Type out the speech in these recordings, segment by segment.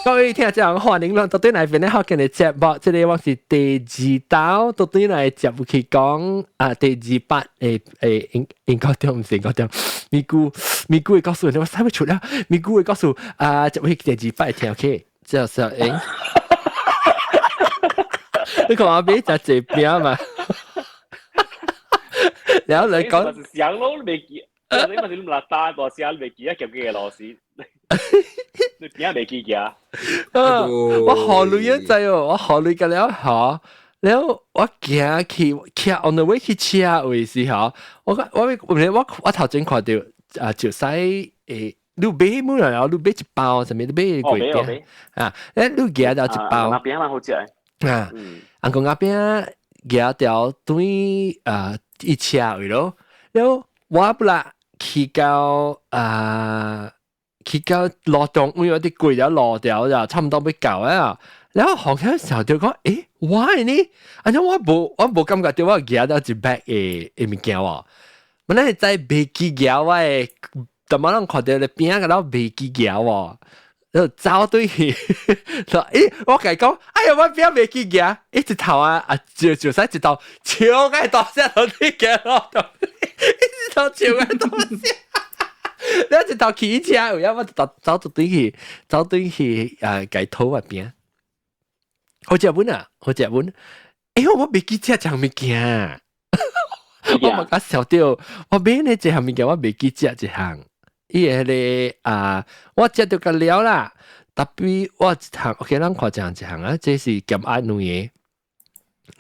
各位聽眾歡迎來到對來邊咧，學見嘅節目，這個我是第二道，到對來接去講啊，第二八誒應應該對唔是應該對，咪姑咪姑會告訴你，我睇唔出啦，咪姑會告訴啊，接去第二八聽 OK，這是誒，你看我俾只這邊嘛，然後你講，上路未記，你咪是唔打個聲未記啊，夾幾個老師。你邊未記嘅？我學女一仔哦，我學女嘅了嚇，了我行去騎 on the way 去車位時候，我我我我我頭前看到啊，就使誒，你買冇人，你買一包，啥物你買貴啲啊？誒，你行到一包，那邊蠻好食啊，阿公阿邊行條對啊一車位咯，了我不啦去到啊。去到路中位有啲過咗路條就差唔多欲到啊，然後行起時候就講，誒，why 呢？啊，我無感覺到我舉到一 bag 的的物件喎，本來係在袂記舉我的，怎麼攏看到你邊個都袂記舉喎，然後走對去，說，誒，我共伊講，哎呀，我邊袂記舉，一直頭啊啊，就就使一頭超個大聲頭啲行路，一頭超個大聲。你一頭騎車，有影我就走走對去，走對去啊，共討嗰邊。好食本啊，好食本。欸，我袂記食這項物件，我嘛較笑到，我買呢這項物件，我袂記食這項。伊個彼個啊，我食著個了啦。特別我一項，OK，咱看這項一項啊，這是減壓兩個，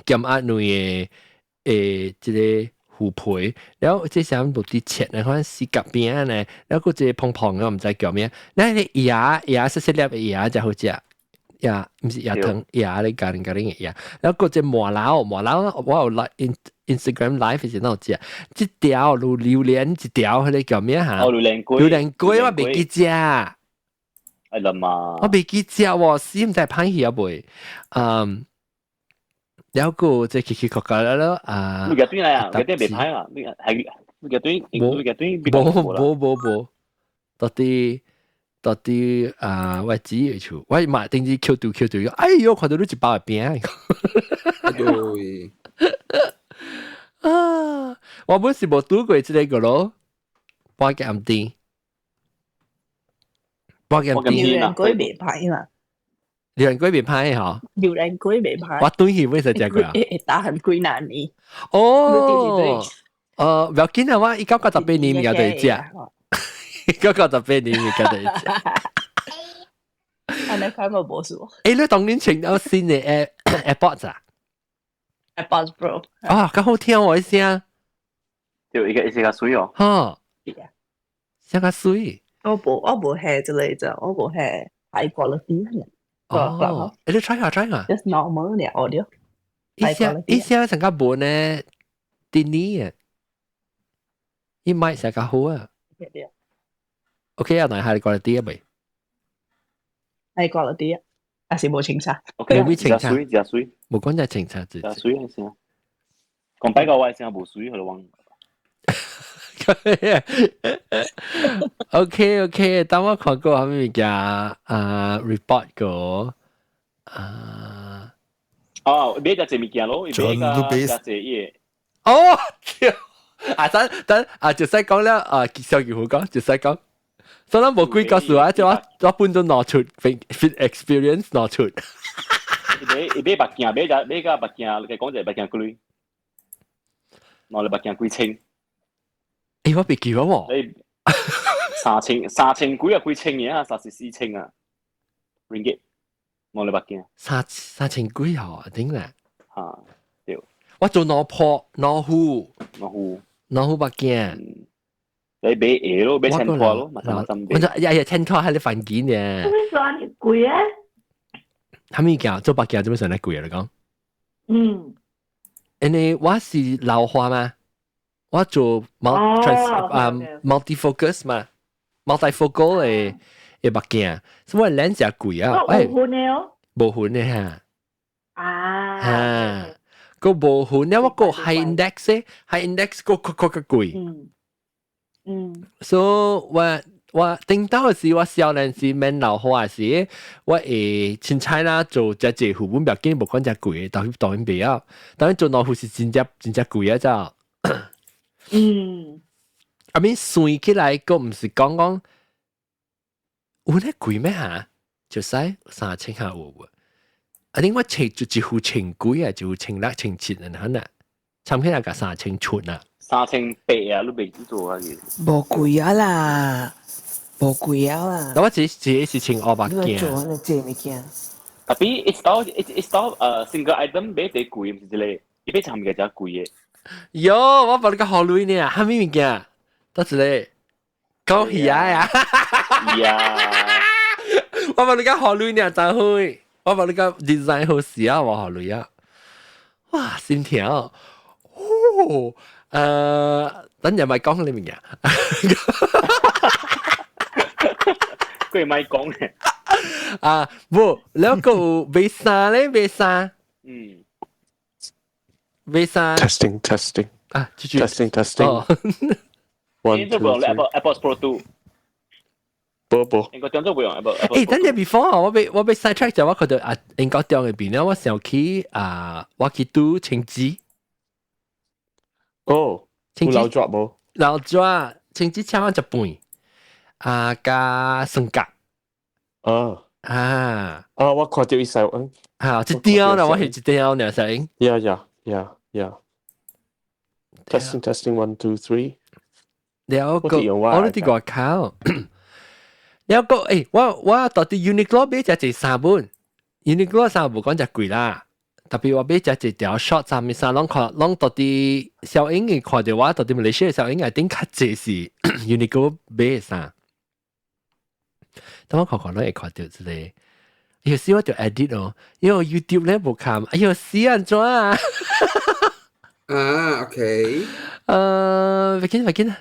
減壓兩個誒，這個。虎皮，然後這啥物佇切呢？可能四角餅呢，然後閣一個胖胖的，我毋知叫咩。那個椰椰細細粒的椰誠好食，椰毋是椰糖，椰咧咖喱咖喱的椰。然後閣一個麻荖麻荖，我有來 Instagram live 時陣有食，這條榴榴蓮一條，彼個叫咩哈？哦，榴蓮粿。榴蓮粿我袂記食。哎啦嘛！我袂記食喎，死毋知歹去啊未？嗯。了個這奇奇怪怪了啊！你個對來啊？個對袂歹啊？你係你個對？你個對？無無無無，到底到底啊！我姊嘅厝，我嘛頂次 Q 到 Q 到，哎喲，看到你一包餅。對。啊！我本是無拄過這個咯，半鹹甜，半鹹甜。榴蓮粿袂歹嘛。榴蓮粿袂歹吼，榴蓮粿袂歹。我轉去尾才食過啊。會打很幾若年。哦，毋要緊啊！我1998年物件就會食，1998年物件就會食。按呢款嘛無數。欸，你當年穿到新的 AirPods 啊？AirPods Pro。啊，較好聽喎聲。對，伊個伊是較媠哦。哈。聲較媠。我無係這個隻，我無係 high quality。哦，欸，你 try 下 try 下。 Just normal 爾 audio。伊聲伊聲成較無呢，電呢啊，伊麥聲較好啊。OK 啊，但係 quality 啊未？high quality 啊，還是無清楚。無咩清楚，誠媠，無講就清楚，誠媠的聲。講擺個我的聲無媠，予你講。 OK OK，等我看過啥物物件啊 report 過啊。哦，買隻這物件咯，買個隻這伊。哦，啊等等啊，就使講了啊，小舅父講就使講，所以咱無幾個數啊，就我我本都拿出 fit experience 拿出。伊買伊買目鏡，買隻買個目鏡，你講一個目鏡幾？我哋目鏡幾千？欸，我袂記得喎。三千三千幾啊？幾千嘅啊？三十四千啊？Ringgit，我哋目鏡。三三千幾吼，頂啦。嚇，對。我做兩破兩副，兩副，兩副目鏡。你買鞋咯，買千塊咯，我就日日千塊喺你飯件嘅。做咩算貴啊？啥物件做目鏡做咩算得貴啊？你講。嗯。因為我是老花嘛。我做 multi 啊 multifocus 嘛，multifocal 的的目鏡，所以我 lens 也貴啊。無分的哦。無分的哈。啊。哈，個無分了，我個 high index high index 個較較較貴。嗯。嗯。所以我我頂到時我少年時免老花時，我會凊彩啦做只隻副本，不要緊，無講只貴，當當然袂曉。當然做農夫是真正真正貴啊！咋？I mean 算起來，閣毋是講講有咧貴咩嚇？就使3000下有無？啊，另外千就一副千幾啊，就千六千七啊，可能參起來個3000出啊。 3800啊，你未知做啊？無貴啊啦，無貴啊啦。我只只是1500件。做那這物件。 Tapi it's all single item 買得貴，毋是這個，伊買產物件真貴的。喲，我把你個好鐳呢，蝦米物件？到這裡講魚啊呀！呀！我把你個好鐳呢，真好。我把你個 design 好死啊，我好鐳啊！哇，心跳哦！等陣咪講你物件。佢咪講咧。啊，無，兩個買衫咧，買衫。買衫。 Testing testing 啊，testing testing。 One two three。 AirPods Pro 2。無無。英國中都不用 Apple。誒，等陣 before 我被 side track 就我覺得啊，英國中入邊咧，我想去啊，我去拄青枝。哦，青老抓無？老抓青枝超一半，啊加酸角。啊啊！我看到伊使，啊，一條啦，我係一條呢，使。 Yeah. Testing testing one two three。了個我都佇外口。了個我到底 Uniqlo 買只一衫本，Uniqlo 衫無講只貴啦。特別我買只一條 short 衫，衫攏看攏到底小英嘅看到我到底馬來西亞小英係頂較濟是 Uniqlo 買嘅衫。等我看看攏會看到這個。有時我就 edit 哦，因為 YouTube 咧無看，哎喲死按怎啊？啊，OK。別緊別緊啊！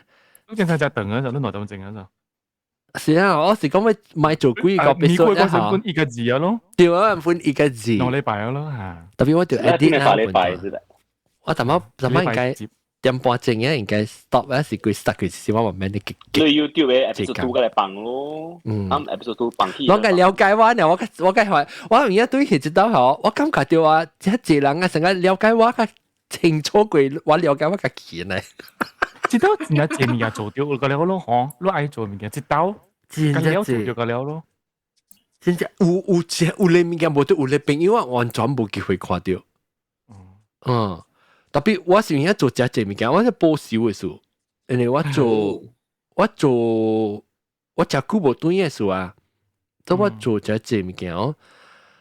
都正常只等啊，就都內點整啊就。是啊，我是講要買做幾個 episode 一下，一個字啊咯。對啊，分一個字。2禮拜啊咯嚇。特別我就 edit 啦。禮拜我頭先頭先應該點半鐘嘅應該 stop 啊，是佢 start 佢是我慢慢的極。你 YouTube 嘅 episode 2過來放咯，啱 episode 2放起。我該了解我呢，我該話，我而家對佢知道嗬，我感覺到啊，這濟人啊，成個了解我較清楚過，我了解我較起呢。知道真係這物件做到個了咯，嗬，你愛做物件，知道，真正做到個了咯。真正有有這有咧物件，無對有咧朋友啊，完全無機會看到。嗯，特別我是而家做這濟物件，我是保守的事，因為我做真久無轉的事啊，所以我做這濟物件哦。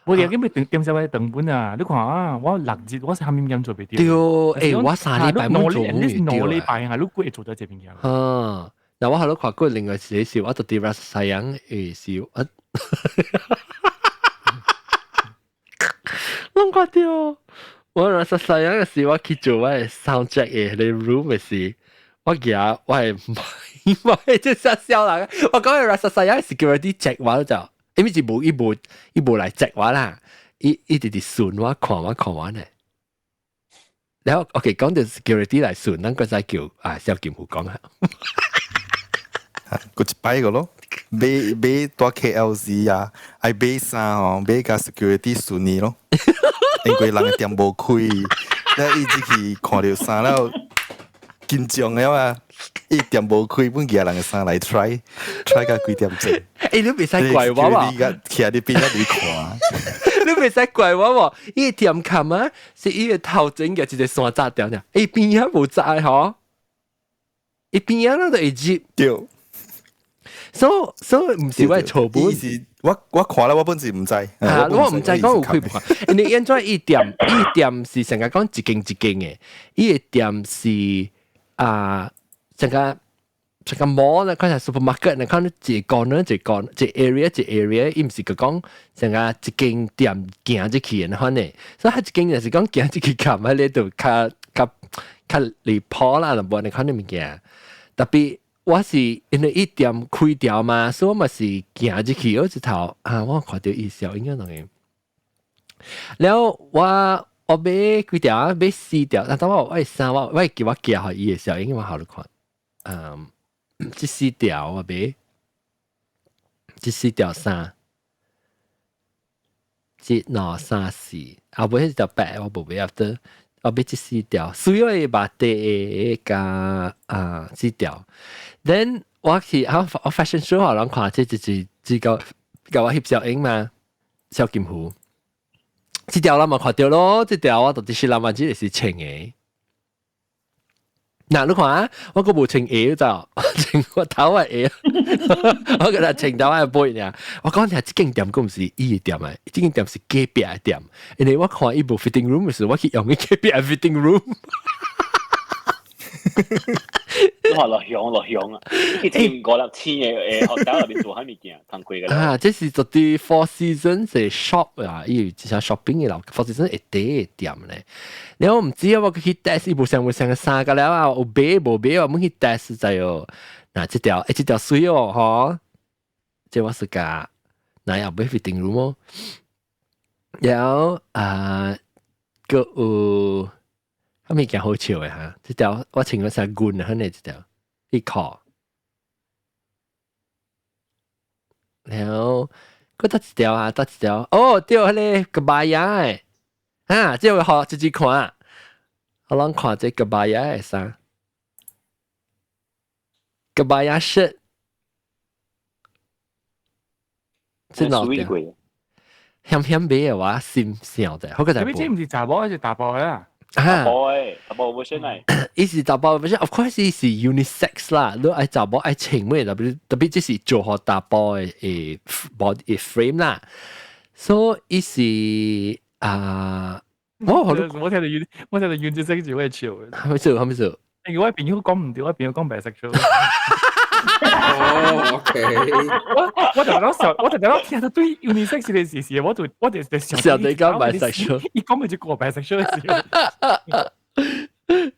我哋今日點點上去等本啊！你看啊，我6日我是蝦米物件做袂到。對，我3禮拜冇做冇2禮拜啊，你幾會做到這物件？嗯，嗱，我係都看過另外一個是，我到佇西洋的是，我，攏看到。我那時西洋的時，我去做我的 sound check 的那 room 的時，我舉我係唔係這笑笑人，我講的西洋 security check 我就，因為是無伊無伊無來 check 我啦，伊伊直直巡我看我看我呢。然後 OK 講到 security 來巡，咱個再叫啊蕭劍虎講下。過一擺個咯，買買蹛 KLC 啊，愛買衫哦，買共 security 巡你咯，因為人的店無開，了伊入去看著衫了緊張了啊，伊店無開，本寄人的衫來 try try 到幾點鐘？欸，你袂使怪我喎！你徛佇邊仔佇看，你袂使怪我喎！伊個店冚啊，是伊個頭前嘅一個山閘掉爾，欸邊仔無閘嗬，伊邊仔咱就會入。對。所以毋是我錯本。是我看了我本是毋知。啊，我毋知講有開無開。因為按怎伊店伊店是成個講一間一間的，伊個店是啊，成個成個 mall 咧，看下 supermarket 咧，看一個呢一個一 area 一 area，伊毋是個講成個一間店行入去的款的，所以佢一間就是講行入去看，迄個就較較較離譜啦，就無按呢款的物件。特別我是因為伊店開掉嘛，所以我嘛是行入去，我一頭啊，我看到伊小應該當然。了我我買幾條啊，買四條，但當我我衫我我會叫我寄予伊的小應該我好你看，嗯，這四條我買，這四條衫，一兩三四，後尾迄條白我無買入得，我買這四條，所有的目底加啊這條。Then 我去啊我 fashion show 我人看這就是這個共我翕相影嘛，蕭金虎。這條咱嘛看著咯，這條我到底是咱嘛這個是穿的。嗱，你看啊，我閣無穿鞋就穿我頭的鞋，我閣來穿頭的背爾。我講聽，這間店閣毋是伊的店啊，這間店是隔壁的店。因為我看伊無 fitting room 時，我去用伊隔壁的 fitting room。你話落鄉落鄉啊！佢前五六千嘅學校入面做啥物件，工課嘅。啊，這是做啲 Four Seasons 的 shop 啊，伊有一隻 shopping 的樓，Four Seasons 會底的店咧。然後我毋知啊，我去 test 伊無相無相嘅衫個了啊，有買無買我們去 test 就哦。嗱，這條這條水哦，嗬，這我是甲，嗱又買 fitting room 哦。然後啊，閣有。啥物件好笑的哈？這條我穿咗成軍啊，肯定這條一箍。然後閣得一條啊，得一條。哦，對，彼個 kebaya 的，啊，這個好自己看，我攏看這 kebaya 的衫，kebaya shirt，這兩條。險險買的話，心想的，好個就。這毋是查某還是查埔的啊？查埔的，查埔 version 嚟。伊是查埔 version，of course 伊是 unisex 啦。你愛查某愛穿咩？特別特別這是做予查埔的body frame 啦。所以伊是啊，我我聽到 unisex 就會笑。啥物事？啥物事？因為我朋友講毋對，我朋友講 bisexual。哦，OK。我就講笑，我就講聽到對 unisex 的事事，我就想。想你講 bisexual，伊講咪就過 bisexual 的事。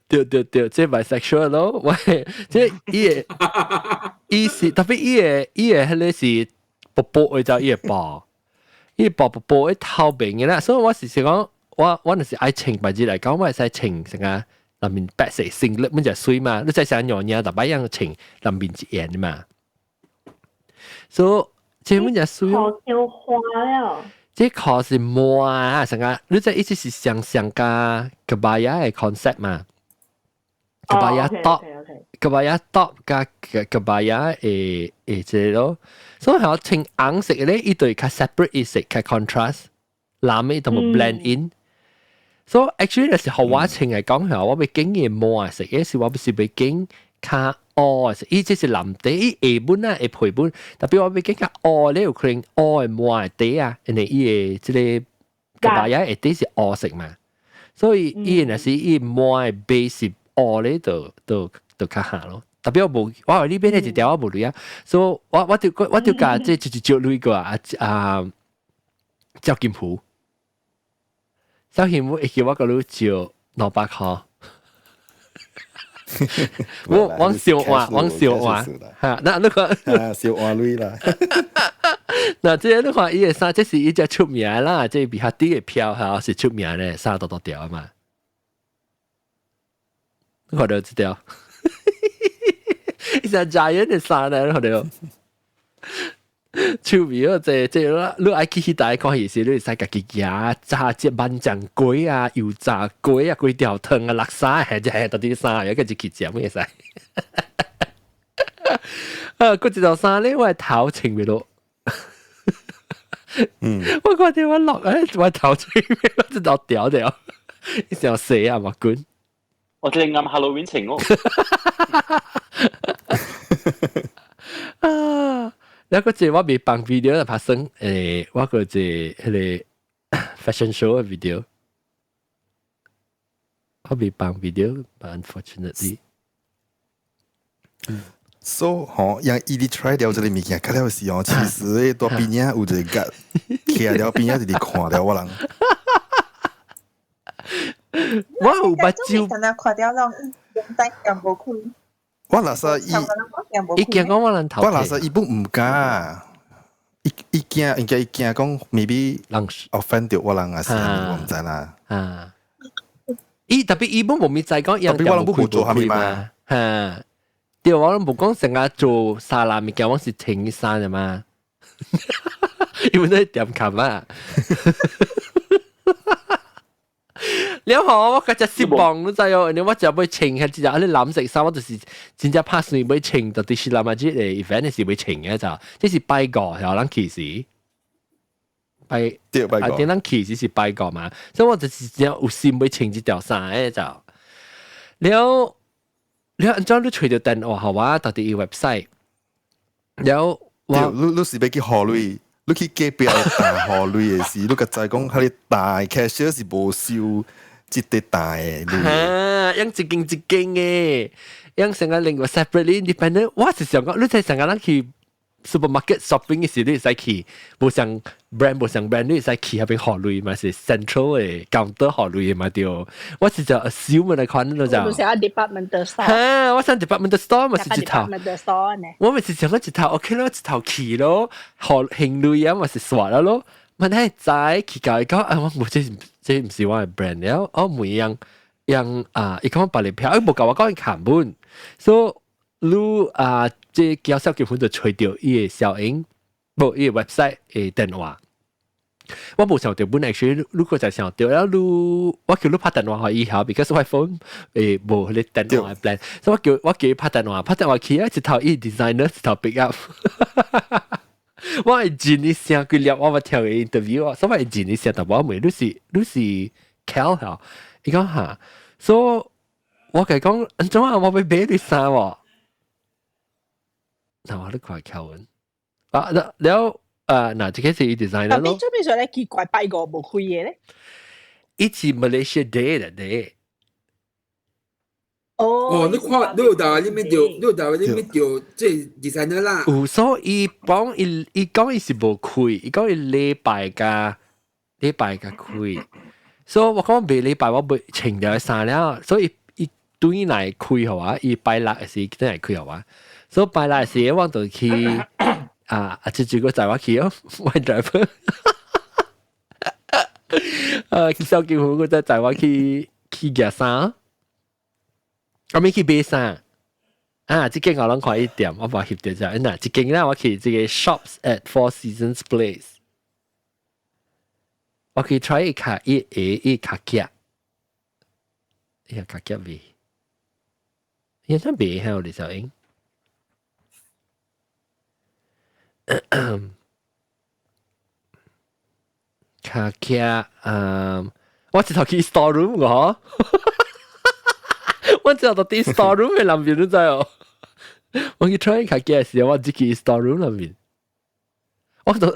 對對對，這 bisexual 咯，喂，這伊個伊是特別伊個彼個是薄薄的就伊個薄，伊個薄薄薄的透明的啦，所以我是講，我若是愛穿白日來講，我會使穿成個內面白色 singlet 本就水嘛，你再想尿尿，逐擺樣穿內面一樣的嘛。所以這本就水。褲就花了。這褲是毛啊，成個你這意思是想象加 kebaya 的 concept 嘛？kebaya top，kebaya top 加 kebaya 的這個咯。所以係穿紅色咧，伊對較 separate 伊色較 contrast，藍的就無 blend in。所以 actually 若是予我穿來講，係我欲揀伊毛色，抑是我欲是欲揀較烏色，伊這是藍底，伊下本啊會配本，特別我欲揀較烏咧，有可能烏的毛的底啊，因為伊的這個 kebaya 下底是烏色嘛，所以伊若是伊毛的 base 是烏咧，就較好咯。特別我無，我話你買咧一條我無鐳啊，所以我就共這就是借鐳過啊啊，趙金福。趙金福會叫我共你借200箍。我笑話，我笑話嚇，那你看，笑話鐳啦。嗱，這個你看伊的衫，這是伊隻出名啦，這比較低的票嚇是出名的，衫多多條嘛。你看到這條，伊隻 Giant 的衫咧，你看到。出名啊！這這你愛去彼台看戲時，你會使家己行炸隻萬象粿啊、油炸粿啊、粿條湯啊、叻沙，係隻係到底衫，一個就去食，咩會使？啊，嗰一條衫咧，我頭穿袂落。我看到我落誒，我頭穿袂落，這條掉掉，你想死啊嘛滾！我最啱 Halloween 穿哦。啊！那個這我未放 video 來拍算，我個這彼個 fashion show 的 video，我未放 video，but unfortunately。 So 吼，讓伊哋 try 掉這個物件，較了是哦，其實咧，蹛邊仔有一個角，徛了邊仔直直看了我人。我有目睭。敢若看掉攏眼袋敢無開。我若說伊，伊驚講我人頭。我若說伊本毋敢，伊驚，應該伊驚講 maybe 人 offend 著我人啊，是我毋知啦。啊，伊特別伊本無咪知講，特別我人無做啥物嘛。嚇，對，我攏無講成日做沙拉物件，我是穿衫的嘛。因為都係點琴啊。你好，我嗰隻失望你知哦，你我就要穿，係只隻你藍色衫，我就是真正拍算要穿，到底是藍啊？這個 event 是要穿嘅就，這是拜五，係咱去時。拜對拜啊，點咱去時是拜五嘛，所以我就是真有心要穿這條衫嘅就。了了，按怎你揣著電話予我，到底伊 website。了我你是欲去予鐳，你去隔壁大予鐳的時，你較知講，彼个大 cashier 是無收這個大的鐳。哈，用一間一間的，用成個另外 separately independent。我是想講，你睇成個人去 supermarket shopping 的時，你會使去，無相 brand 無相 brand，你會使去彼邊予鐳嘛，是 central 的 counter 予鐳的嘛對。我是就 assume 來看咯就。就是 department store。哈，我想 department store 嘛是一頭。 department store 呢。我咪是想講一頭 OK 咯，一頭去咯，予還鐳啊嘛是煞了咯。問題知去共伊講啊，我無這這毋是我的 brand 了，我問樣樣啊，伊講別個票，伊無共我講伊看本，所以你啊，這叫小結婚就揣著伊的小英，無伊的 website 的電話。我無想著本 actually，如果就想著了，你我叫你拍電話予伊曉，because 我 phone 無彼个電話 plan，所以我叫伊拍電話，拍電話去啊，一頭伊 designer 一頭 pick up。我會真一聲幾粒，我捌聽伊 interview 啊，所以我會真一聲，但我問你是你是 Kel 嚇？伊講嚇，所以我共伊講，按怎啊？我欲買你衫喎？嗱，我咧看 Kelvin 啊，了嗱，這個是伊 designer 咯。做咩上咧奇怪拜五無開的咧？伊是 Malaysia Day 的 day。哦，你看，你有台你欲著，你有台你欲著這 designer 啦。有，所以伊講伊伊講伊是無開，伊講伊禮拜共禮拜共開。所以我講袂禮拜我袂穿著衫了，所以伊轉來開予我，伊拜六時轉來開予我。所以拜六時我就去啊啊！這這個載我去哦，我 driver。啊，小金虎個再載我去去夾衫。我欲去買衫啊！這間我攏看伊店，我無翕著只。嗱，這間咧我去這個 Shops at Four Seasons Place，我去 try 一卡一一一卡夾，一卡夾味，伊怎賣喺我哋小英？卡夾，嗯，我一頭去 store room 個嗬。我只到佇 store room 的內面，你知哦？我去 try 較嘅時候，我只去 store room 內面，我就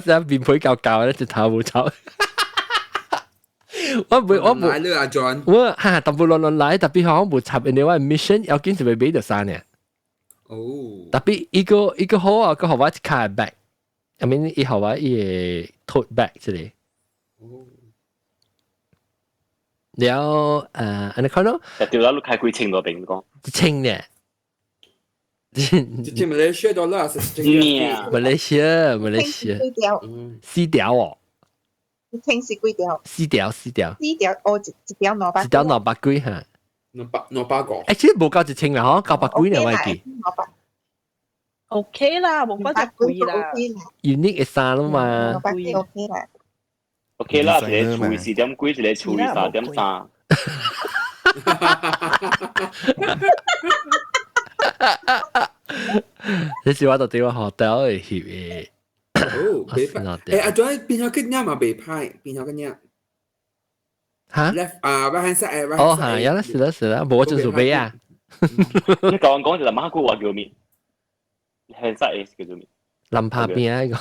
成日面皮厚厚咧，一頭無臭。我袂我無來了阿 John，我哈淡薄亂亂來，特別好無插，因為我 mission 要緊是欲買著衫呢。哦，特別伊個伊個好啊，閣予我一卡 bag，I mean 伊予我伊个 tote bag 這个。哦。了按呢看咯。對啦，你開幾千多邊講？一千呢？一千馬來西亞 dollar 是一千馬來西亞，馬來西亞。幾條？四條哦。一千是幾條？四條，四條。四條哦，一一條兩百。一條兩百幾哈？兩百個。欸，其實無夠一千啦，嗬，九百幾呢，我記。 OK 啦，無講就貴啦。 Unique 的衫啦嘛。兩百幾 OK 啦。 OK 啦，一个厝四點幾，一个厝3.3。這是我到底我 hotel 會翕的。哦，袂歹。欸，阿 John 邊頭個領嘛袂歹，邊頭個領。哈？Left 啊，right hand side，right hand side。哦，嚇，有啦，是啦，是啦，無我就準備啊。你講講就馬古話叫咩？hand side 叫做咩？林柏邊啊個。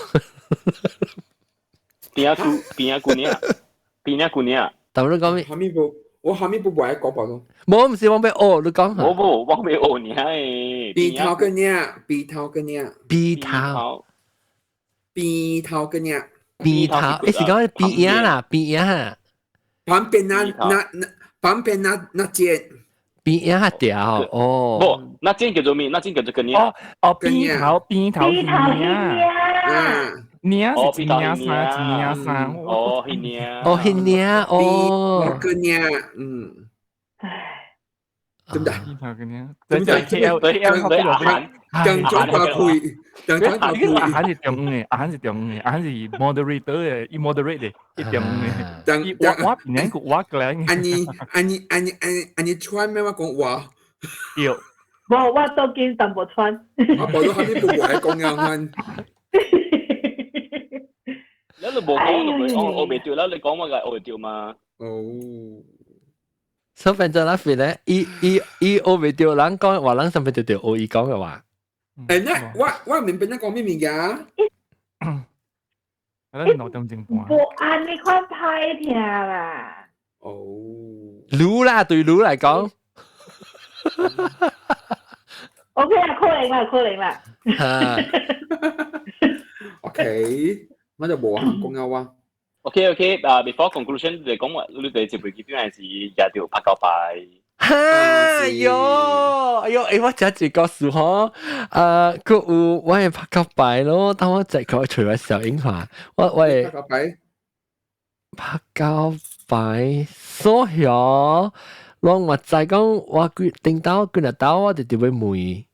邊仔姑邊仔姑娘，邊仔姑娘。但你講咩？後面無，我後面無愛講白咯。無，毋是我欲學，你講。我無，我欲學你係。邊頭個領，邊頭個領。邊頭。邊頭個領。邊頭，欸是講邊仔啦，邊仔。旁邊那那那旁邊那那間。邊仔較條哦。無，那間叫做咩？那間叫做個領。哦哦，邊頭邊頭邊啊。領是一領衫，一領衫。哦，彼領。哦，彼領哦。個領，嗯。唉。對唔對？邊頭個領。對唔對？對對對，阿韓，定轉大開，定轉大開。阿韓是中嘅，阿韓是中嘅，阿韓是 moderator 嘅，伊 moderate 嘅，伊中嘅。伊我我邊個我個人。安尼安尼安尼安尼安尼穿咩？我講話。對。無，我都見淡薄穿。我無都後面不會講樣番。你都無講，我未對啦，你講我個我會對嘛？哦。所以變做那邊咧，伊伊伊學袂對，人講話人上面就對學伊講嘅話。誒，那我明白你講咩物件？我2點鐘半。無按呢款歹聽啦。哦。滷啦，對滷來講。 OK 啦，可能啦，可能啦。 OK，我就無行講啊我。 OK，啊，before conclusion 你講話，你哋接飛機邊係是也條拍交牌。哈喲，哎喲，欸，我食一個事吼，啊，閣有我會拍交牌咯，當我再個隨我小英話，我會拍交牌，拍交牌，所以攏我知講，我幾頂到幾若兜，我就直欲問，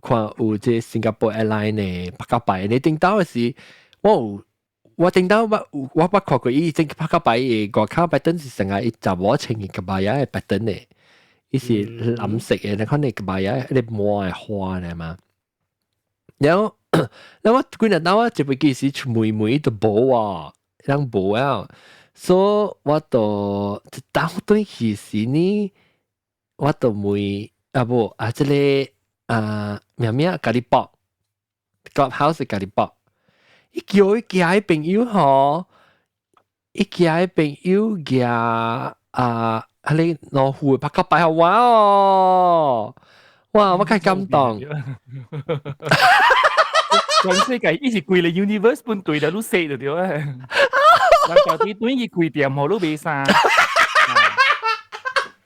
看有這 Singapore Airline 的拍交牌，你頂到的時，我有。我頂到我捌看過伊這拍交牌的外口 pattern 是成個伊查某穿的 kebaya 的 pattern 的，伊是藍色的，你看那 kebaya 那個滿的花呢嘛。然後，然後我幾日當我這飛機時問問都無啊，人無啊，所以我就一當轉去時呢，我就問啊無啊這個啊名名咖喱包，Clubhouse 咖喱包。伊叫伊寄朋友吼，伊寄朋友寄啊，彼個老虎拍個牌予我哦，哇！我較感動。全世界伊是規個 universe 本對了，你說就對啊。人家己轉去開店，予你賣衫。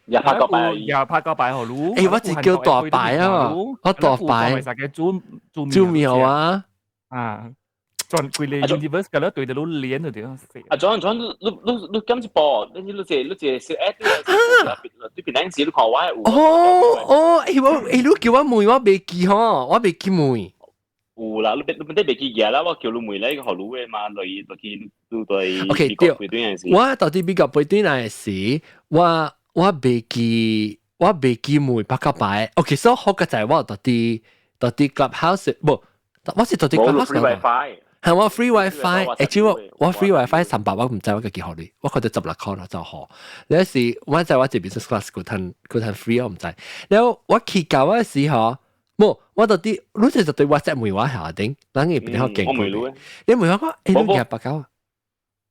也拍個牌，也拍個牌予你。欸，我是叫大牌啊，我大牌。煮煮煮麵啊。啊。全規個 universe 個咧對得你連就對。啊，轉轉你你你今一步，你你這你這小 app 對邊陣時你看我有。哦哦，欸我欸你叫我問我袂記吼，我袂記問。有啦，你你本底袂記嘢啦，我叫你問咧，個學你的嘛，落落去你對。 OK 對，我到底美國飛轉來時，我袂記，我袂記問拍個牌。OK，所以好個在我到底到底 Clubhouse 無，我是到底 Clubhouse。 free WiFi。係我 free WiFi，而且我我 free WiFi 300我唔知我幾何鐳，我覺得16塊啦就好。你時我在我這 business class 佢趁佢趁 free 我唔知。然後我去到嗰時候，冇我到底你就對 WhatsApp 問我下頂，咱個比較勁。我問你，你問我講，欸你廿八九啊？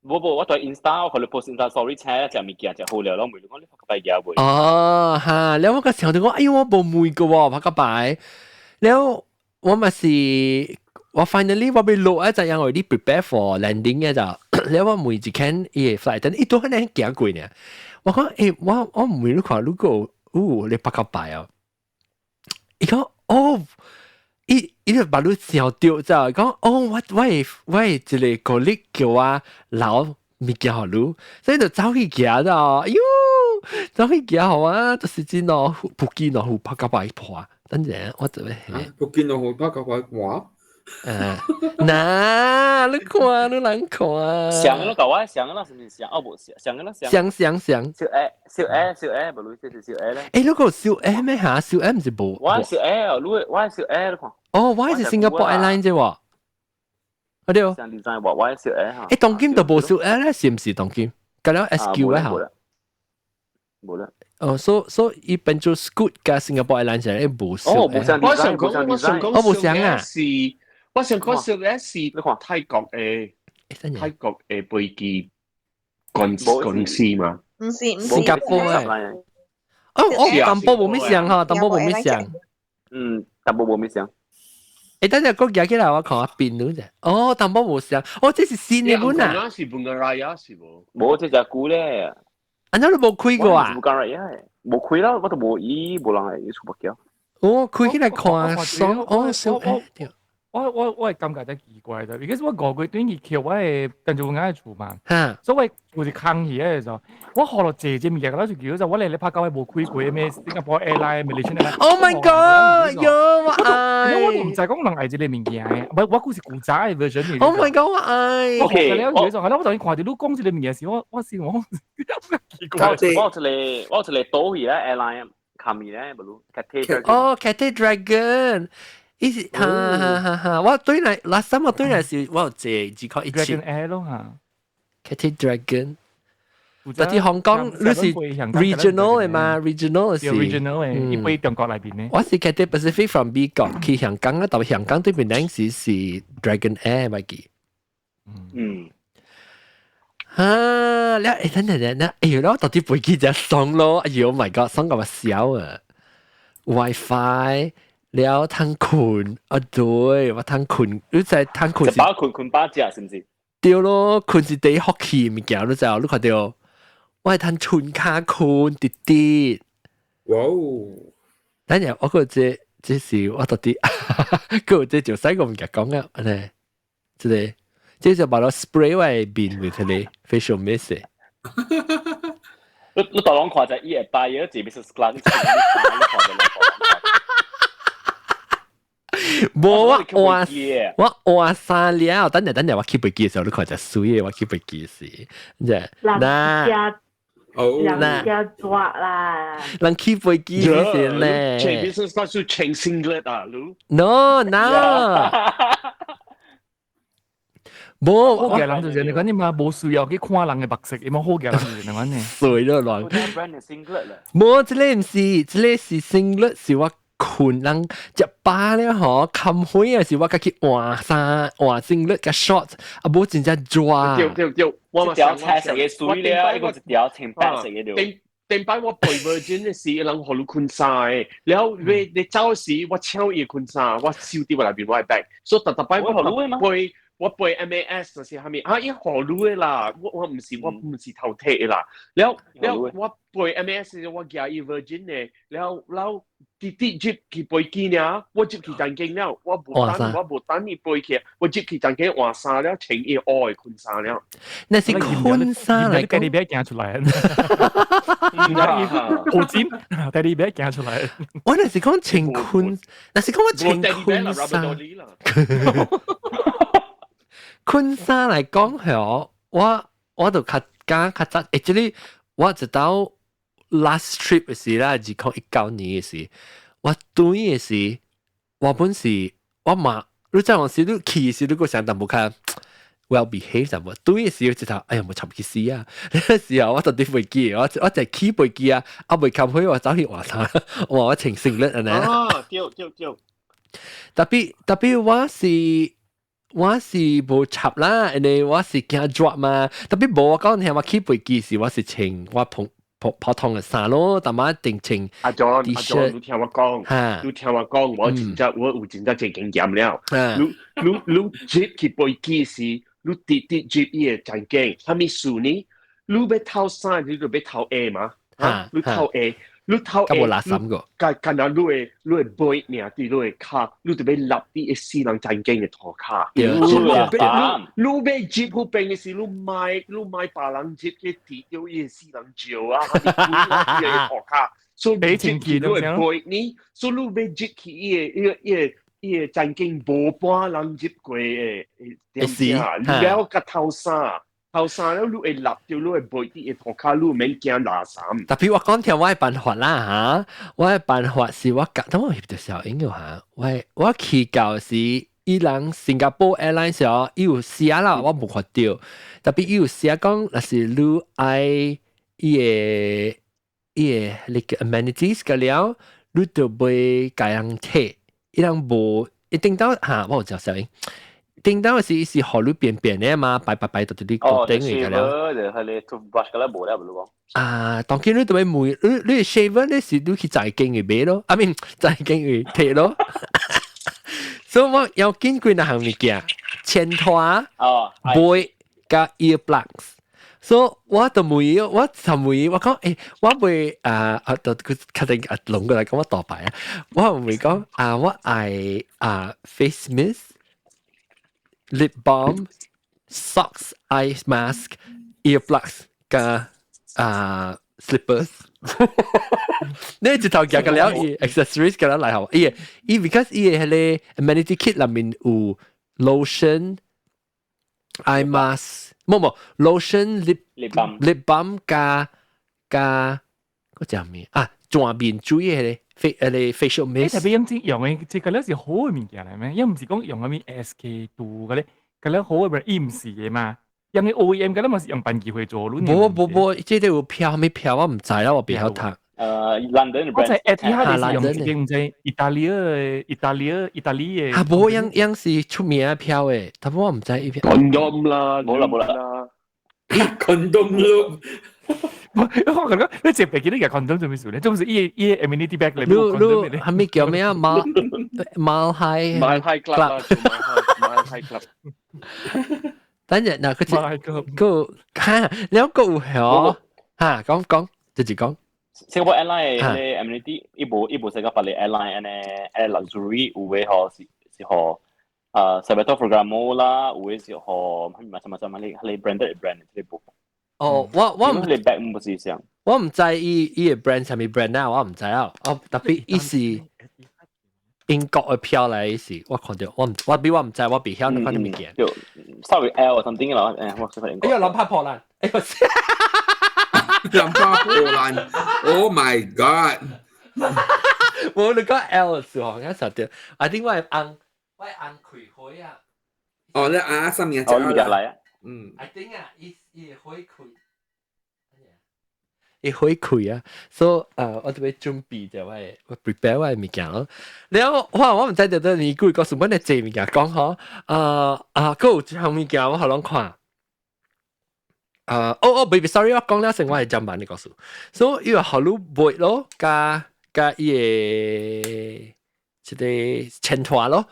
無無，我對 Insta 我可能 post Insta story 車食物件食好料，我問你講你拍個牌嘢未？哦哈，然後我個時候就講，哎呦我無問過喎，拍個牌。然後我咪是。我 finally 我欲落啊，就因為你 prepare for landing 嘅就，你我每一間伊個 flight，但伊都可能行過呢。我講，欸，我我唔會你看，如果有你拍個牌哦，伊講哦，伊伊就把你想著就講，哦，我我會我會一個 colleague 叫我留物件予你，所以就走去行咗，哎喲，走去行好啊，就是真哦，福建哦，有拍個牌破，等陣我就會。福建哦，拍個牌破。誒，嗱，你看，你難看。上個舊啊，上個啦，是唔是上？哦，無上，上個啦，上上上。小 A，小 A，小 A，無類似是小 A 咧。欸，你個小 A 咩嚇？小 A 唔是無。我小 A 哦，你我小 A 你看。哦，我是 Singapore Airlines 啫喎。啊對。上 design 話我小 A 嚇。欸，當今就無小 A 咧，是唔是當今？咁樣 SQ 咧嚇。無啦。哦，所以伊變做 Scoot 加 Singapore Airlines 係無小 A。哦，無上我想講，我想講，我無上啊。是。我想講小 S 是泰國嘅泰國嘅飛機公公司嘛？唔是唔是新加坡誒。哦哦，淡薄無咩上哈，淡薄無咩上。嗯，淡薄無咩上。欸，等陣我夾起來，我看下邊度啫。哦，淡薄無上。哦，這是新的本啊。是本個 Raya 是無？無這隻股咧。啊，你都無開過啊？無開無開啦，我都無伊無人會出目鏡。哦，開起來看爽，哦，小我我係感覺真奇怪啫，because 我五月轉去橋我係鄧做眼厝嘛，所以我有是空去嘅時候，我學落借隻物件，我就叫就我嚟你拍交係無開過咩新加坡 airline、Malaysian airline。 Oh my god！喲，我愛。我都唔知講人愛這個物件嘅，我估是古早嘅 version 嚟。 Oh my god！我愛。我學了就係啦，我就看到你講這個物件時，我是我奇怪。我有一個倒去咧 airline 冚伊咧，無如 Cathay。哦，Cathay Dragon。伊是哈哈哈哈！我對來，last time 我對來是我有坐207 Dragon Air 咯嚇，Cathay Dragon。但係香港你是 regional 嘅嘛？regional 是 regional 嘅，伊飛中國內邊呢。我是 Cathay Pacific from 美國去香港啊，到香港對面嗰時是 Dragon Air 咪記。啊！你誒等陣等，哎呦，我到底飛機就爽咯！哎呦，My God，爽到我笑啊！WiFi。了通睏啊，對，我通睏，你知通睏是？飽睏睏飽食是毋是？對咯，睏是第一福氣物件，你知你看到，我係通春卡睏直直。哇哦！等陣我覺這這是我到底，個這就使個物件講啊，呢，這個這就把它 spray 我面with 個 facial mist。你大攏看者伊會擺嘢，這 business class。無我換我換衫了，等陣等陣我去飛機嘅時候，你看就水嘅，我去飛機時，啫，嗱，人家抓啦，人去飛機時咧，穿 business class 要穿 singlet 啊，你？No no，無好嘅人就是你講你嘛，無需要去看人嘅白色，伊嘛好嘅人就是你講呢？水咗亂，無這個毋是，這個是 singlet 是我。睏人食飽了吼，冚火啊是我家去換衫換 singlet 佮 short，啊無真正熱。對對對，我一條青色嘅水了，一個一條青白色嘅對。頂頂擺我背 Virgin 嘅時，人予你睏衫嘅，然後你走時我搶伊睏衫，我收佇我內邊我的 bag，所以逐逐擺我背我背 MAS 就是啥物啊？伊予你的啦，我毋是頭提的啦。了了我飛 MAS 我寄伊 Virgin 的，了了直直入去飛機爾，我入去站機了，我無等伊飛去，我入去站機換衫了，穿伊烏的睏衫了。那是睏衫嚟講，你別行出來。好尖，但你別行出來。我那是講穿睏，那是講我穿睏衫。睏衫嚟講，嗬，我就較加較早，actually 我直到 last trip 嘅時啦，2019年嘅時，我轉嘅時，我本是我嘛，你知陣時你去時你個想淡薄較 well behave 淡薄，轉嘅時直頭，哎呀，冇插去死啊！嗰時候我特別飛機，我就起飛機啊，啊未冚開我走去換衫，我穿 singlet 按呢。啊，對對對。特別我是無插啦，因為我是驚熱嘛。特別無我講聽我起飛機時，我是穿我普普普通嘅衫咯，但嘛一定穿。阿 John 阿 John，你聽我講，你聽我講，我真正我有真正這經驗了。你入去飛機時，你直直入伊個站間，啥物事呢？你欲透衫，你就欲透下嘛？啊，你透下。你透下，無垃圾個。敢若你的背爾對你的跤，你就欲立佇個死人站間的塗跤。你欲入彼邊的時，你莫別人入去挃著伊個死人石啊，伊個塗跤。所以你入去你的背呢，所以你欲入去伊個站間無半人入過的點點啊，你了共透衫。透衫了，你會立著，你會背佇個塗跤，你免驚垃圾。特別我講聽我的辦法啦嚇，我的辦法是我講，等我翕著小影嘅嚇，我去到時，伊人新加坡 Airlines 哦，伊有寫啦，我無看著。特別伊有寫講，若是你愛伊個那個 amenities 個了，你就袂共人提，伊人無一定到嚇，我有照小影。頂到是是予你便便的嘛，擺擺擺到佇你頭頂嘅了。就係你 toothbrush 個啦，無了無咯。啊，當然你都會問，你 shaver 你是你去在間去買咯，I mean 在間去提咯。所以我要緊幾若項物件，前拖、杯佮 earplugs。所以我就問，我就問我講，我袂啊啊，就佢確定啊，攏過來講我大牌啊，我問講啊，我愛啊 face mist。lip balm、socks、eye mask、earplugs 加啊 slippers。你一頭夾個了，伊 accessories 個了來好，伊伊 because 伊個彼个 amenity kit 內面有 lotion、eye mask，無無 lotion lip lip balm lip balm 加加嗰隻咩啊？轉面水嘅 face 個 facial mist。特別用這用嘅，這個咧是好嘅物件嚟咩？又唔是講用嗰咩 SK two 嘅咧，個咧好嘅 brand 伊唔是嘅嘛。用嘅 OEM 嘅咧嘛是用辦機會做。無無無，這個有票咩票我唔知啦，我袂曉讀。London 我在 Etihad 是用一間唔知意大利嘅、意大利、意大利嘅。啊，無樣樣是出名嘅票嘅，但我唔知伊票。 Condom 啦，冇啦冇啦。 Condom 咯。我感覺你接飛機你個 condom 做咩事咧？總是伊伊 amenity bag 裏面你你係咪叫咩啊？Mile Mile High Mile High Club 啦，Mile High Club。等陣嗱，佢個嚇，你有個有嚇嚇講講，直接講。 Singapore Airlines 嘅 amenity 伊無伊無世界別個 airline 按呢誒 luxury 有嘅嗬是是予啊 Salvatore Ferragamo 啦，有嘅是予macam macam 係係 branded brand 這個部分。哦，我我唔你 bag 唔是這樣。我唔知伊伊個 brand 啥物 brand 啊，我唔知啊。哦，特別伊是英國嘅票來是，我看到我唔我比我唔知，我袂曉那款物件。就稍微 L something 啦，誒，我說英國。哎呀，諗拍破爛，哎呦！諗拍破爛，Oh my God！我你講 L 時候，我實掉，I think 我係按我係按開會啊。哦，你按上面哦，你來啊。嗯。 I think 啊，伊伊會開。伊會開啊，所以我特別準備就我我 prepare 我物件咯。然後我我毋知道你故意告訴我你這物件講嗬，啊啊，閣有一項物件我予攏看。啊，哦哦，baby sorry，我講了先，我係砧板的故事。所以伊話予你襪咯，加加伊個這個前拖咯。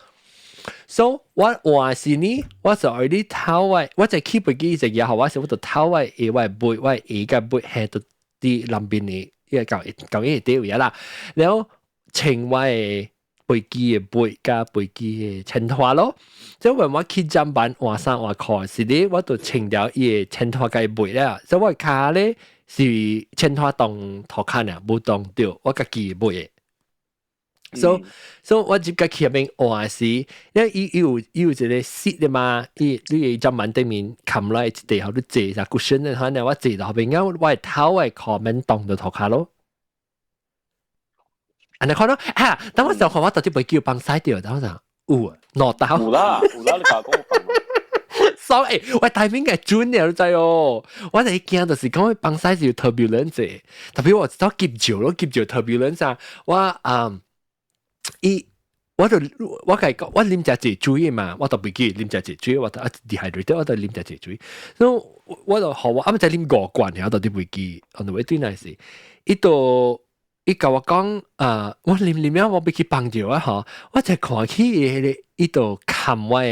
所以我換時呢，我就愛你頭位，我就起飛機一日後，我是我就頭位下我襪，我下個襪下到佇南邊的，伊個舊舊伊個底位啦。然後穿我的飛機的襪加飛機的前拖咯。即係我去砧板換衫換褲時呢，我就穿掉伊的前拖佮襪了。所以我跤咧是前拖當塗跤爾，無當著我家己的襪的。所以所以我入個去入邊換時，因為伊伊有伊有一個 seat 的嘛，伊你砧板頂面冚落來一地，予你坐下 cushion 的，可能我坐到後邊，我我的頭的褲免擋著塗跤咯。按呢看咯，哈！當我時候看我到底袂叫放屎掉，當我想有兩道。有啦有啦，你講講放。所以我timing 係準的，你知哦。我就驚就是講放屎是有 turbulence，特別我知道急尿咯，急尿 turbulence 啊，我啊。伊我就我共伊講，我啉誠濟水嘛，我都袂記啉誠濟水，我就啊 dehydrated，我就啉誠濟水。所以我就予我啊，毋知啉五罐爾，到底袂記，on the way 轉來時，伊就伊共我講啊，我啉啉了，我欲去放尿啊吼，我就看起伊彼个，伊就冚我的，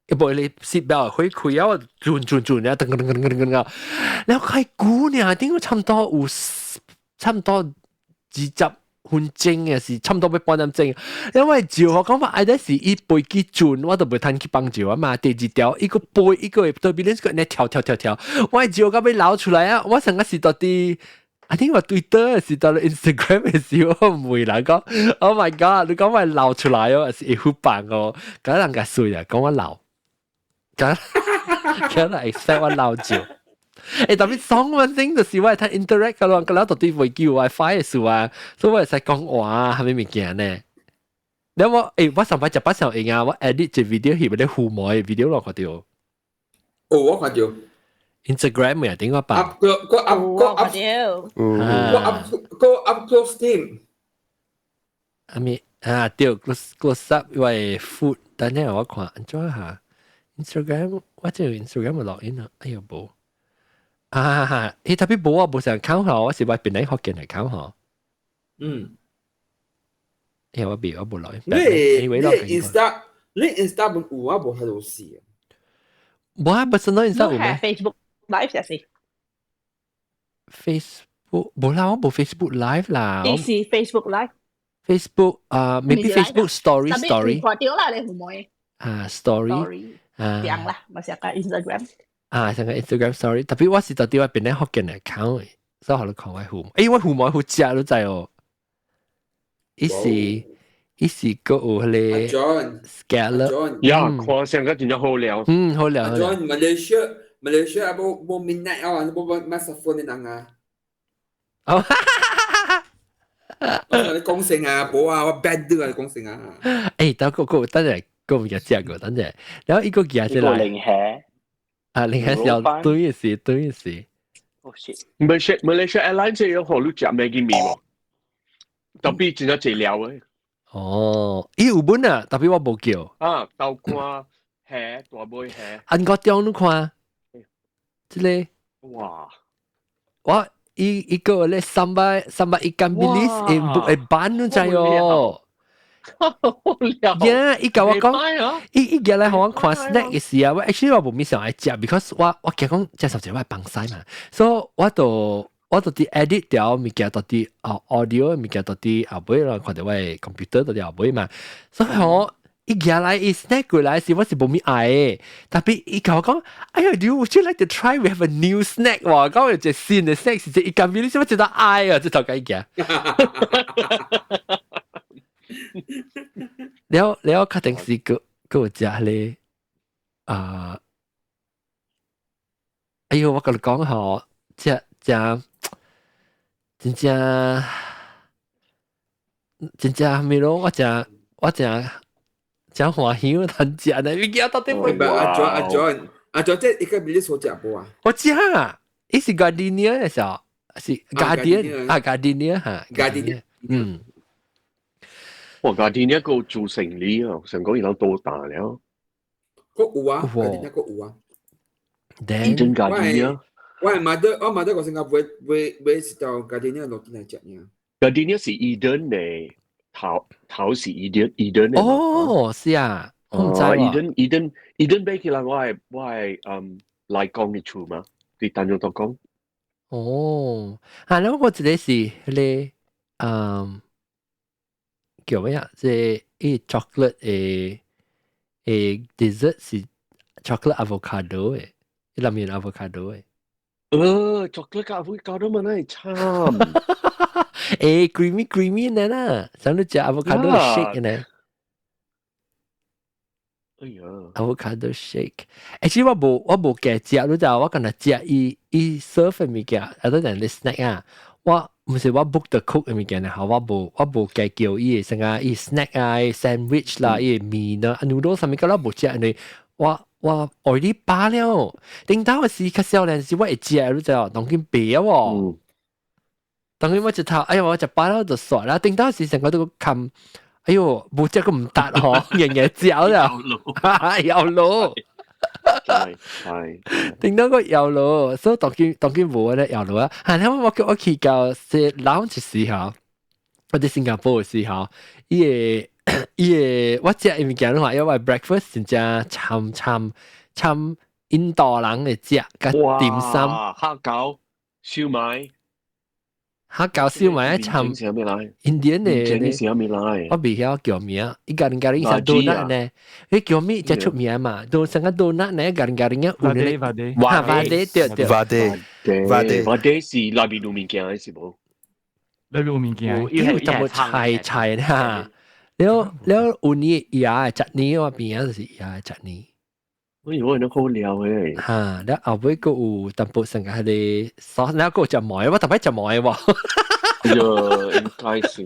伊無彼個 seat belt 開開啊，我轉轉轉啊，噔噔噔噔噔噔啊，然後開久爾，頂差不多有差不多20分鐘嘅是差唔多欲半點鐘，因為照我講話，愛得是伊飛機轉，我都袂通去放尿啊嘛。第二條，伊個飛伊個對邊咧個咧跳跳跳跳，我尿到欲流出來啊！我上個是到底，I think 我 Twitter 是到 Instagram 嘅時候，我問人講，Oh my God！你講我流出來哦，是會好棒哦，嗰人較水啊，講我流，嗰嗰人 expect 我流尿。欸，特別爽one thing 就是我會通 interact 個咯，個了到底會叫 WiFi 的事啊，所以我會使講話啊，啥物物件呢？你我欸，我上擺食飽上用啊，我 edit 一 video 翕咧父母的 video 咯，看到。哦，我看到。 Instagram 咪點我辦？ up 個個 up 個 up 個 up 個 up close team。阿咪啊，對，close close up 我的 food，等下我看，按怎下？Instagram 我這 Instagram 有 login 啊，哎喲無。啊哈！伊特別無我無想看吼，我是我本來福建來看吼。哎，我別我無來。你你 Insta 你 Insta 本有啊無喺度試？無啊，personal Insta 有咩？Facebook Live 就是。 Facebook 無啦，我無 Facebook Live 啦。你是 Facebook Live？ Facebook 啊，maybe Facebook Story Story。看到啦，你會唔會？啊 story 啊，樣啦，咪成個 Instagram 啊，成個 Instagram story，特別我是到底我邊咧福建 account 嘅，所以我都看我父母，欸，我父母好食都知哦，伊是伊是個有迄個 scallop，呀，看上個真正好料，嗯，好料。 John Malaysia Malaysia 啊，無無 minat 啊，無無乜 suffer 的人啊。哦，我同你講聲啊，無啊，我 bad 啊，你講聲啊。欸，等個個等陣個唔記得個，等陣，然後一個寄出來，零蝦，啊，零蝦小對是對是。 Oh shit！ Malaysia Malaysia Airlines 有好你食 Maggi 麵喎，特別真正濟料嘅。哦，伊有本啊，特別我無叫。啊，豆乾蝦大尾蝦。按個中你看，這個。哇！我伊伊個咧三百三百 ikan bilis 會會板你知哦。呀！伊共我講，伊伊過來予我看 snack 嘅時啊，我 actually 我無咪想愛食，because 我我驚講食十隻我會放屎嘛，所以我就我就佇 edit 掉物件，到佇哦 audio 物件到佇後尾啦，看到我的 computer 到佇後尾嘛，所以我伊過來伊 snack 過來時，我是無咪愛的，特別伊共我講，哎呀，you would you like to try? We have a new snack 哇！講有隻新的 snack 是隻 ikan bilis，我覺得愛啊，這頭解行。了了，確定是閣閣有食咧啊！哎呦，我共你講吼，食食真正真正咩咯？我誠我誠誠歡喜我通食呢，物件到底會阿 John 阿 John 阿 John，這 ikan bilis 好食無啊？我食啊，伊是 Gardenia 的時候，是 Guardian 啊 Gardenia 哈，Gardenia，嗯。哇！Gardenia 個做成理啊，成個伊人多大了。個有啊，Gardenia 個有啊。 Then Gardenia，我係 mother，我 mother 個新加坡買買一條 Gardenia 落轉來食爾。 Gardenia 是 Eden 的，頭頭是 Eden Eden 的。哦，是啊，我毋知喎。 Eden Eden Eden 買起來，我係我係嗯來講嘅厝嘛，佇丹絨度講。哦，啊，那我一個是彼個嗯。叫咩啊？這伊 chocolate 的的 dessert 是 chocolate avocado 的，伊內面 avocado 的。 chocolate avocado 嘛，那會慘。欸，creamy creamy 的啦，像你食 avocado shake 呢。哎呀，avocado shake。欸，其實我無我無加食，你知我干焦食伊伊 serve 的物件，啊，都係你 snack 啊，我。毋是我 book the cook 的物件，吼，我無我無加叫伊的啥個伊 snack 啊，伊 sandwich 啦，伊的麵啊，noodle 啥物個我無食，因為我我 already 飽了。頂頭的時較少年時我會食，你知哦，當今白啊喎。當今我一頭，哎呀，我食飽了就煞啦。頂頭時成個都冚，哎喲，無食個毋得吼，硬硬食了，枵囉。係係，頂到個枵囉，所以當今當今無咧枵囉啊！啊，你我我去到是 lounge 時候，我佇新加坡的時候，伊個伊個我食的物件的話，因為 breakfast 真正參參參印度人的食，佮點心，蝦餃、燒賣。蝦餃燒賣參印第安的，我未曉叫名，伊家己家己像 donut 呢，伊叫咩才出名嘛？都成個 donut 呢，家己家己有咧，哈 vada 對對，vada vada vada 是內面有物件的是無？內面有物件，伊有淡薄菜菜哈，了了有呢椰的 chutney 我邊仔就是椰的 chutney。哎呦，那好料誒！哈，了後尾閣有淡薄成個彼個 sauce，了閣有食糜，我逐擺食糜喎。哎喲，應該是，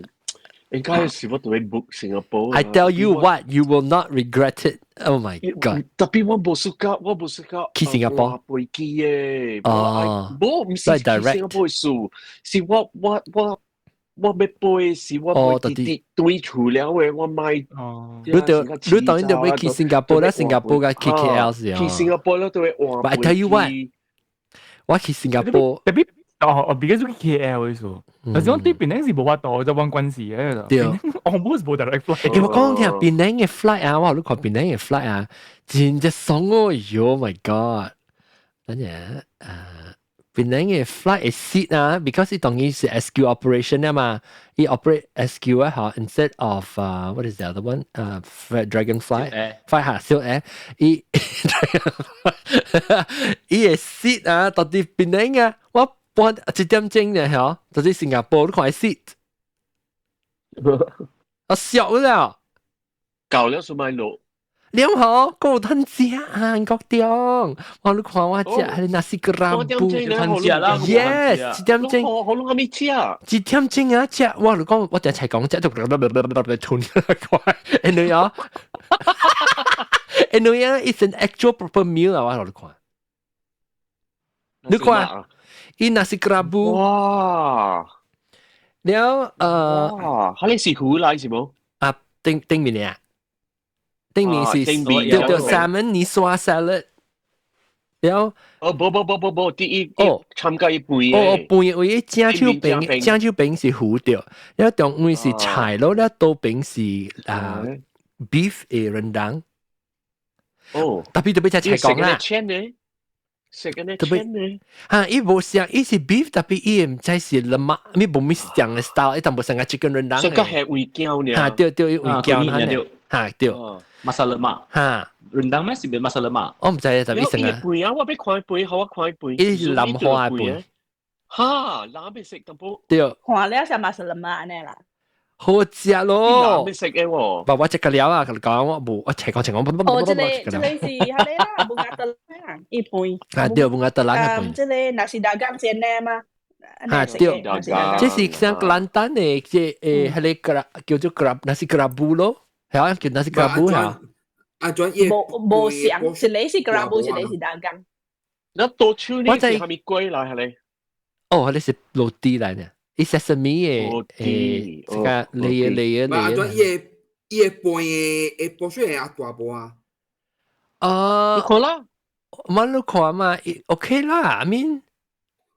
應該是我對 book 新加坡。 I tell you what, you will not regret it. Oh my god！特別我無暑假，我無暑假去新加坡飛機嘅。哦，無，毋是去新加坡的事，是我我我。我欲飛是我欲直直轉厝了的，我買。你就你當然就欲去新加坡啦，新加坡佮去 KL 是啊。去新加坡了都會換。 But I tell you what，我去新加坡，特別哦，because 去 KL 的時候，但是我對檳城是無法度，就揾關係嘅。對， almost 無 direct flight。欸，我講聽檳城的 flight 啊，我有看檳城的 flight 啊，真正爽哦！Oh my god！等陣啊，檳城嘅 flight 嘅 seat 啊，because 伊當然是 SQ operation 啊嘛，伊 operate SQ 啊，嚇，instead of what is the other one？Dragonfly fly 下 Silk Air，伊伊嘅 seat 啊，到底檳城啊，我半一點鐘呢，嚇，到底新加坡你看 seat，我笑了，舊了數買路。你好，夠吞食啊，國中，我你看我食係 nasi kerabu，吞食啦，yes，一點鐘，好攏咪食，一點鐘啊食，我你講我就齊講食，就吞快，你啊，你啊，it's an actual proper meal 啊，我你看，你看，伊 nasi kerabu，哇，了哇，佢哋是魚來是無？啊，頂頂面啊。頂面是對對 salmon niçoise salad，了哦，無無無無無，第一哦參加一杯哦，飯位正手邊正手邊是糊掉，了中間是菜咯，了多邊是啊 beef 的 rendang。哦，特別特別就齊講啦。食緊呢特別呢？嚇，伊無像，伊是 beef，特別伊毋知是 lemak，咪無咪像的 style，伊淡薄像個 chicken rendang。這個係味膠呢？嚇，對對，味膠呢？嚇對。 Masak lemak。嚇，rendang 咩是咪 masak lemak？我唔知特別成啊。杯啊，我欲看杯，好我看杯。伊是南花杯。哈，藍欲食淡薄。對。看了是 masak lemak 呢啦。好食咯。藍欲食嘅喎。爸我食個了啊，佢講我無，我齊講齊講，哦，這個這個是係咧啦，bunga telang 一杯。啊，對，bunga telang 一杯。這個 nasi dagang 先呢嘛。啊對，這是像吉蘭丹的，這誒，彼個叫做 kerab nasi kerabu 咯，係啊，叫 nasi kerabu 嚇。啊，專業無無像，一個是 kerabu，一個是 dagang。那多手呢是蝦米粿來係咧？哦，彼是 roti 來呢，伊 sesame 的誒，這個 layer layer 啊，專業伊個飯的會薄雪會大無啊？啊，你看啦，我你看嘛，OK 啦，I mean，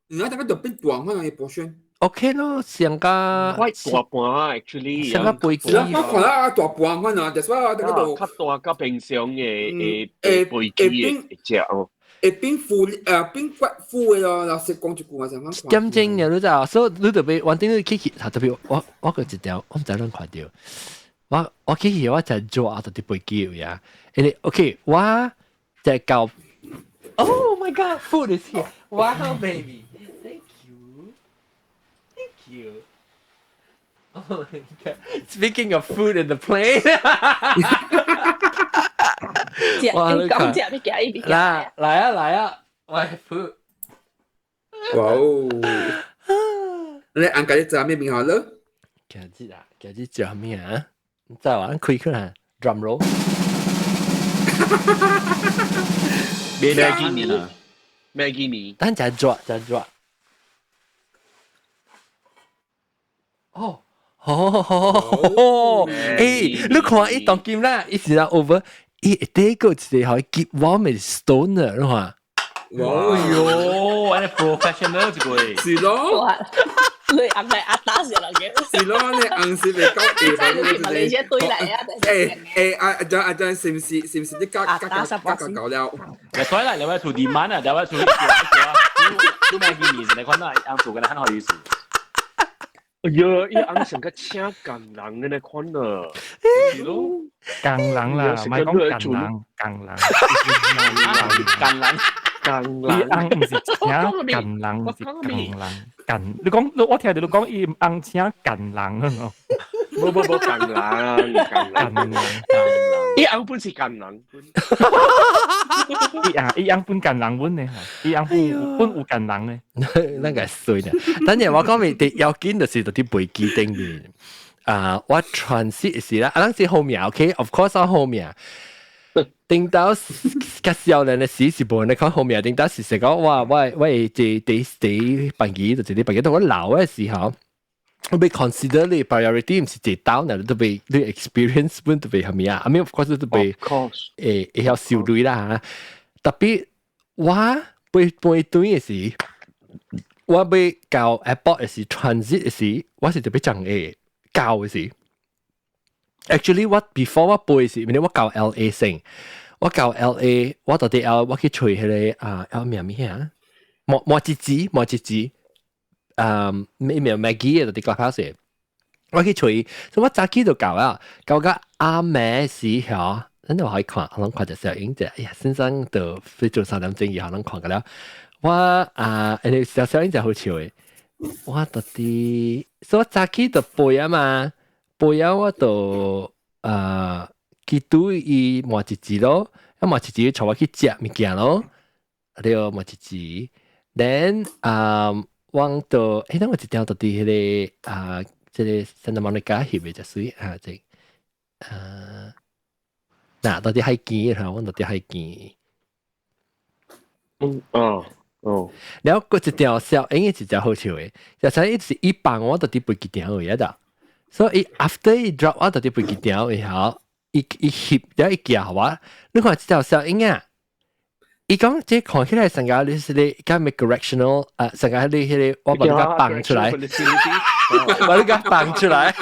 你那個就變大，可能會薄雪。 OK 咯，上個我大盤 actually，上個飛機。我看啦大盤可能，就是我那個較大較平常的誒飛機的食哦。會變富變骨富的咯，老實講一句話就講。點鐘嘅你知，所以你特別，反正你去去，特別我我個一條，我毋知恁看著。我我去去我就做啊，特別飛機呀。因為 OK，我就到。Oh my God, food is here! Wow, baby, thank you, thank you. Oh my God. Speaking of food in the plane. 哇！你講食物件，伊物件。來來啊來啊，我 food。哇哦！你按家己食咩面好了？今日啊，今日食咩啊？你知話，開起來，drum roll。 Maggi 麵啊，Maggi 麵。等陣抓，陣抓。哦。哦，誒，你看伊當今啦，伊是啦 over，伊第一個一個可以 keep warm 的 stone 啊，你看。哇喲，按呢 professional 一個。是咯。你紅來阿打是人嘅。是咯，你紅是袂夠下你馬來西亞對來啊！誒誒，阿阿張阿張，是唔是是唔是你加加加加夠了？所以啦，你話做 demand 啊，你話做啊，做咩嘅意思？你看那樣做嘅，很好意思。哎呀，伊翁成個請工人嘅呢款啊，是咯，工人啦，唔係講近人，工人，近人，工人，伊翁毋是請近人，是工人，近。你講，我聽到你講伊翁請近人啊，無無無，工人，工人，伊翁本是工人，伊啊，伊翁本近人本呢，伊翁本本有近人呢，那個衰呢。等陣我講咪啲要緊就是佇飛機頂面，啊，我 transit 時啦，啊，咱是後面，OK，of course 我後面。頂到較少年的時是無人看後面，頂到是說講哇，我我會這第第班機就這個班機，當我老的時候，我欲 consider 你 priority 毋是一道呢，特別你 experience 本特別係咪啊？I mean of course 特別會會曉受累啦嚇。特別我飛飛轉的時，我欲到 airport 的時 transit 的時，我是特別講會到的時。Actually 我 before 我飛時，因為我到 LA 先，我到 LA，我到底 L 我去揣彼個啊 L 名咩啊？莫莫一支莫一支，咩咩 Maggie 嘅就佇 clubhouse，我去揣，所以我早起就到啊，到個暗暝時候，咱就可以看，可能看隻小影者，哎呀，先生就飛做3點鐘以後，攏看過了。我啊，誒，小小影就好笑嘅，我到底，所以我早起就背啊嘛，背啊我就去對伊換一支咯，啊換一支帶我去食物件咯，對，換一支，then 啊，我就，誒，等我一條到佇彼個啊，這個聖塔莫尼卡翕的隻水啊，這啊，嗱，到佇海邊嚇，我到佇海邊。嗯，哦。哦，然後閣一條小影一隻好笑的，就係一是伊放我到佇飛機場位啊，所以 after 伊 drop 我到佇飛機場以後，伊伊翕了伊寄予我，你看這條小影啊，伊講這看起來成個你是咧敢咩 correctional 啊，成個你彼個我把你共放出來，把你共放出來。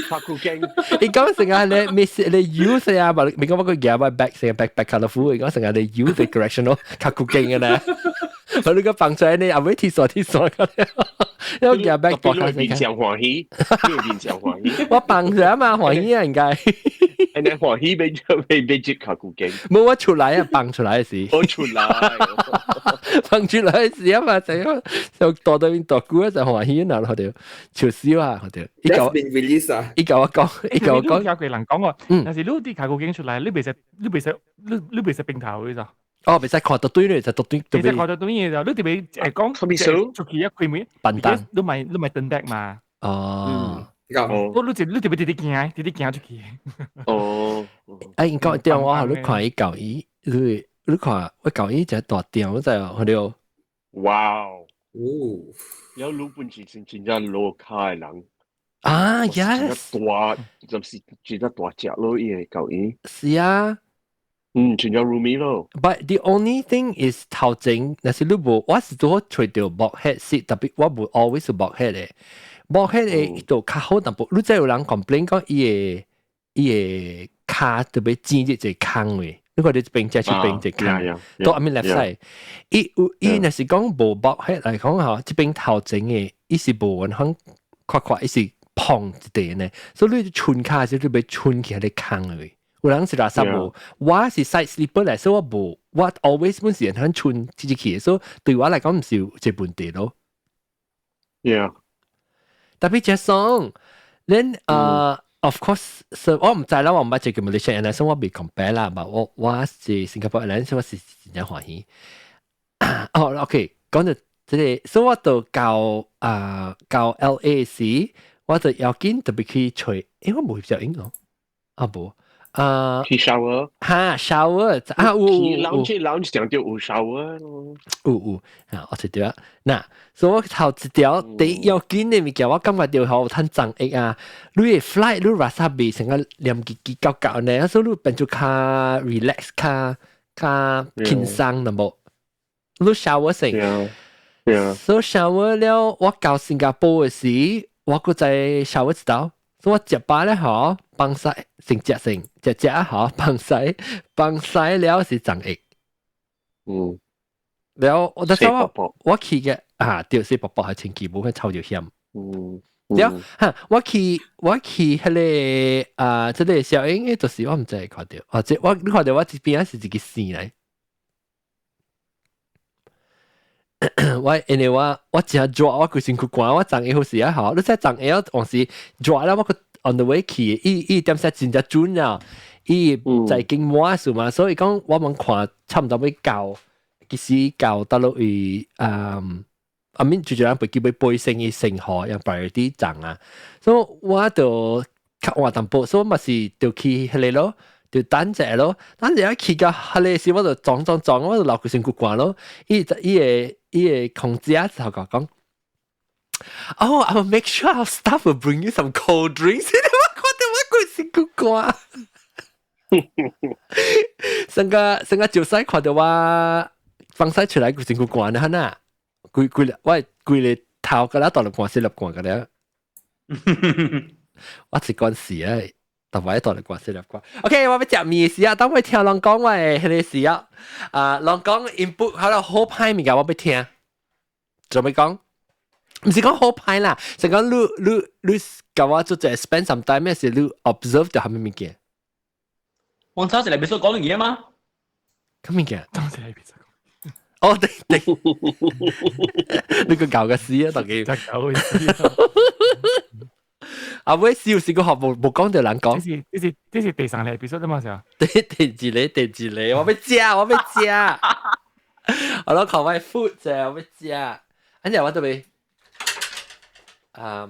拍褲鏡，伊講成個咧 miss 咧 use 啊，把你講我個夾我 back 成個 back back colourful，伊講成個咧 use correctional 較久鏡嘅咧。把你個放出來呢，阿尾鐵鎖鐵鎖個了，因為夾 back 特別你面上歡喜，你面上歡喜。我放出來嘛，歡喜啊應該。你歡喜俾俾俾接較久鏡。冇我出來啊，放出來時。我出來。放出來時啊嘛，就就大對面大久就歡喜啦，我哋笑死啊，我哋。 That's been released 啊！伊共我講，伊共我講。有個人講喎，但是你啲較久鏡出來，你袂使，你袂使，你你袂使並頭嘅咋？哦，袂使看到對咧，就到對。袂使看到對嘅就，你特別講出去一開門，笨蛋，你咪等得嘛。哦。我你就你特別直直行，直直行出去。哦。哎，因講電話，你看伊舊伊，你你看我舊伊一個大店，我就去了。哇哦！有老本錢真真正老卡的人。啊，yes。大，就是真正大隻咯，伊個舊伊。是啊。嗯，全有 roomy 咯。 But the only thing is 頭前，若是你無，我是拄好揣著 bulkhead seat，特別我無 always bulkhead 的。bulkhead 的就較好淡薄。你知有人 complain 講伊的伊的跤特別尖一個空位，你看你這邊這這邊一個空，都阿面 left side。伊有伊若是講無 bulkhead 來講吼，這邊頭前的伊是無完全闊闊，伊是膨一點呢，所以你穿跤時你欲穿起來空位。有人是垃圾無，我是 side sleeper 嚟，所以我無，我 always 本是很穿自己去，所以對我來講毋是有這問題咯。 特別這爽，then of course，所以我毋知啦，我毋捌坐過 Malaysia Airlines，所以我未 compare 啦，嘛我我是 Singapore Airlines，所以我是真正歡喜。哦，OK，講到這個，所以我就到啊到 LA 時，我就要緊特別去揣，欸，我無翕影哦，啊無。啊，去 shower，哈 shower 啊，有去 lounge lounge 上就有 shower 咯，有有啊，我一條，嗱，所以我頭一條第一要緊的物件，我感覺到好趁重益啊，你的 flight 你垃圾未成個黏結結結結呢，所以你變做較 relax 較較輕鬆淡薄，你 shower 先，所以 shower 了，我到新加坡的時，我閣再 shower 一道。所以我食飽咧嗬，放屎先食先，食食啊嗬，放屎放屎了是重益。了我但是我我去嘅啊，對，是薄薄係清氣，無去臭就險。了哈，我去我去彼個啊，這個小英嘅就是我毋知看著，或者我你看著我這邊是一個線來。我因為我我真熱，我規身軀汗，我昨下好時啊吼，你知昨下往時熱了，我閣 on the way 去，伊伊點寫真正準啊，伊在經滿數嘛，所以講我們看差毋多欲到，其實到倒落去嗯，I mean 就人飛機欲飛升伊升號，用 priority 站啊，所以我就較晚淡薄，所以嘛是就去彼個咯。就等者咯，等者去到彼個時，我就撞撞撞，我就流規身軀汗咯。伊伊個伊個空姐就共我講：Oh, I will make sure our staff will bring you some cold drinks。我看著我規身軀汗。成個成個就使看著我放屎出來規身軀汗啦，哈規規我規個頭個了大粒汗，細粒汗個了。我一關事啊！特別大粒汗，細粒汗。OK，我欲食麵時啊，當我聽人講我的彼個時啊，啊，人講 input 好啦，好歹物件我欲聽。做咩講？唔是講好歹啦，是講你共我做者 spend some time 咩是你 observe 到蝦米物件？我頭一嚟別說講嘢嗎？咁物件？當時係別說。哦，對對，你個搞個死啊，大家。搞個死。阿尾笑是個學無無講就難講。這是第三個 episode 嘛？是。第第二個，第二個，我欲食，我欲食。我攏看我 food 啫，我欲食。按呢我都欲啊，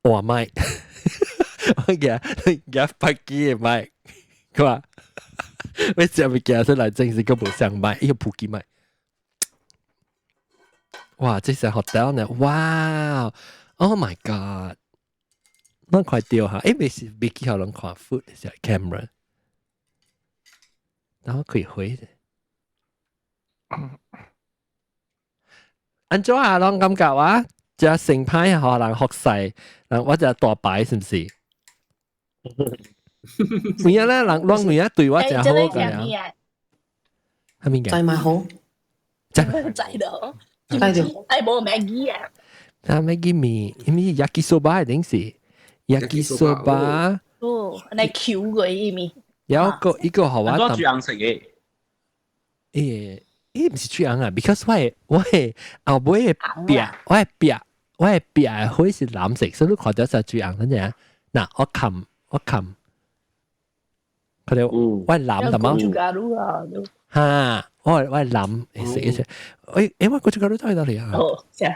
換麥，我舉舉北機的麥，佢話欲食物件出來，真是個無相麥，伊個普及麥。哇！這是 hotel 呢？哇！Oh my god！咱看到哈，欸，未是未記予人看 food 是 camera，然後開會者。按怎啊？攏感覺啊？這成派予人服勢，人我這大牌是毋是？有影咧，人攏有影對我誠好個呀。啥物件？仔嘛好，仔仔到，仔到，哎，無 Maggi 啊。啊，Maggi 麵，因為 yakisoba 定是 yakisoba。哦，你 Q 過伊麵。有一個一個予我。怎煮紅色的？欸，伊毋是水紅啊，because 我的後尾的壁，我的壁的火是藍色，所以你看到是水紅，等陣。嗱，我冚我冚，佢哋我係藍的嗎？哈，我係藍色一隻，欸欸，我過去嗰度在哪裡啊？哦，是啊，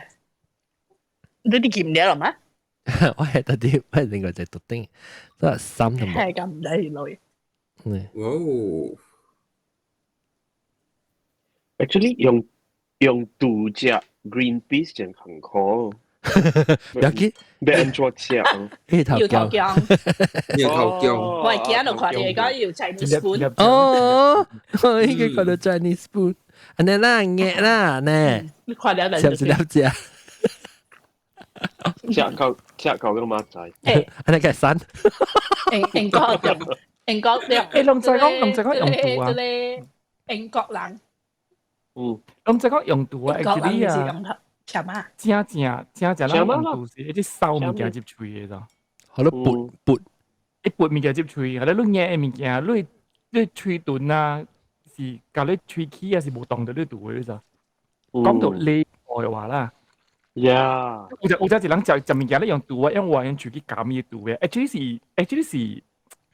你啲見唔到啦嗎？我係特啲，我係另外隻獨頂，都係三同係咁唔使原來。嗯。哦。 Actually 用杜食 green peas 真艱苦。不要緊，欲按怎食？芋頭薑，芋頭薑。我係今日看到講用 Chinese spoon。哦，我應該看到 Chinese spoon。按呢啦，熱啦，呢。你看了食唔食了食？食夠食夠個馬仔。欸，按呢個三。英英國英國欸，攏知講用毒啊。這個英國人。嗯，攏知講用毒啊，actually 啊。啥啊？正正正正，咱用毒是一隻燒物件入喙的，好了，撥撥，一撥物件入喙，或者你咬的物件，你喙唇啊，是共你喙齒啊是無動到你肚的，你知？講到禮貌的話啦。 Yeah。有隻一人食食物件，你用毒啊，用話用喙去含伊肚的，actually 是 actually 是。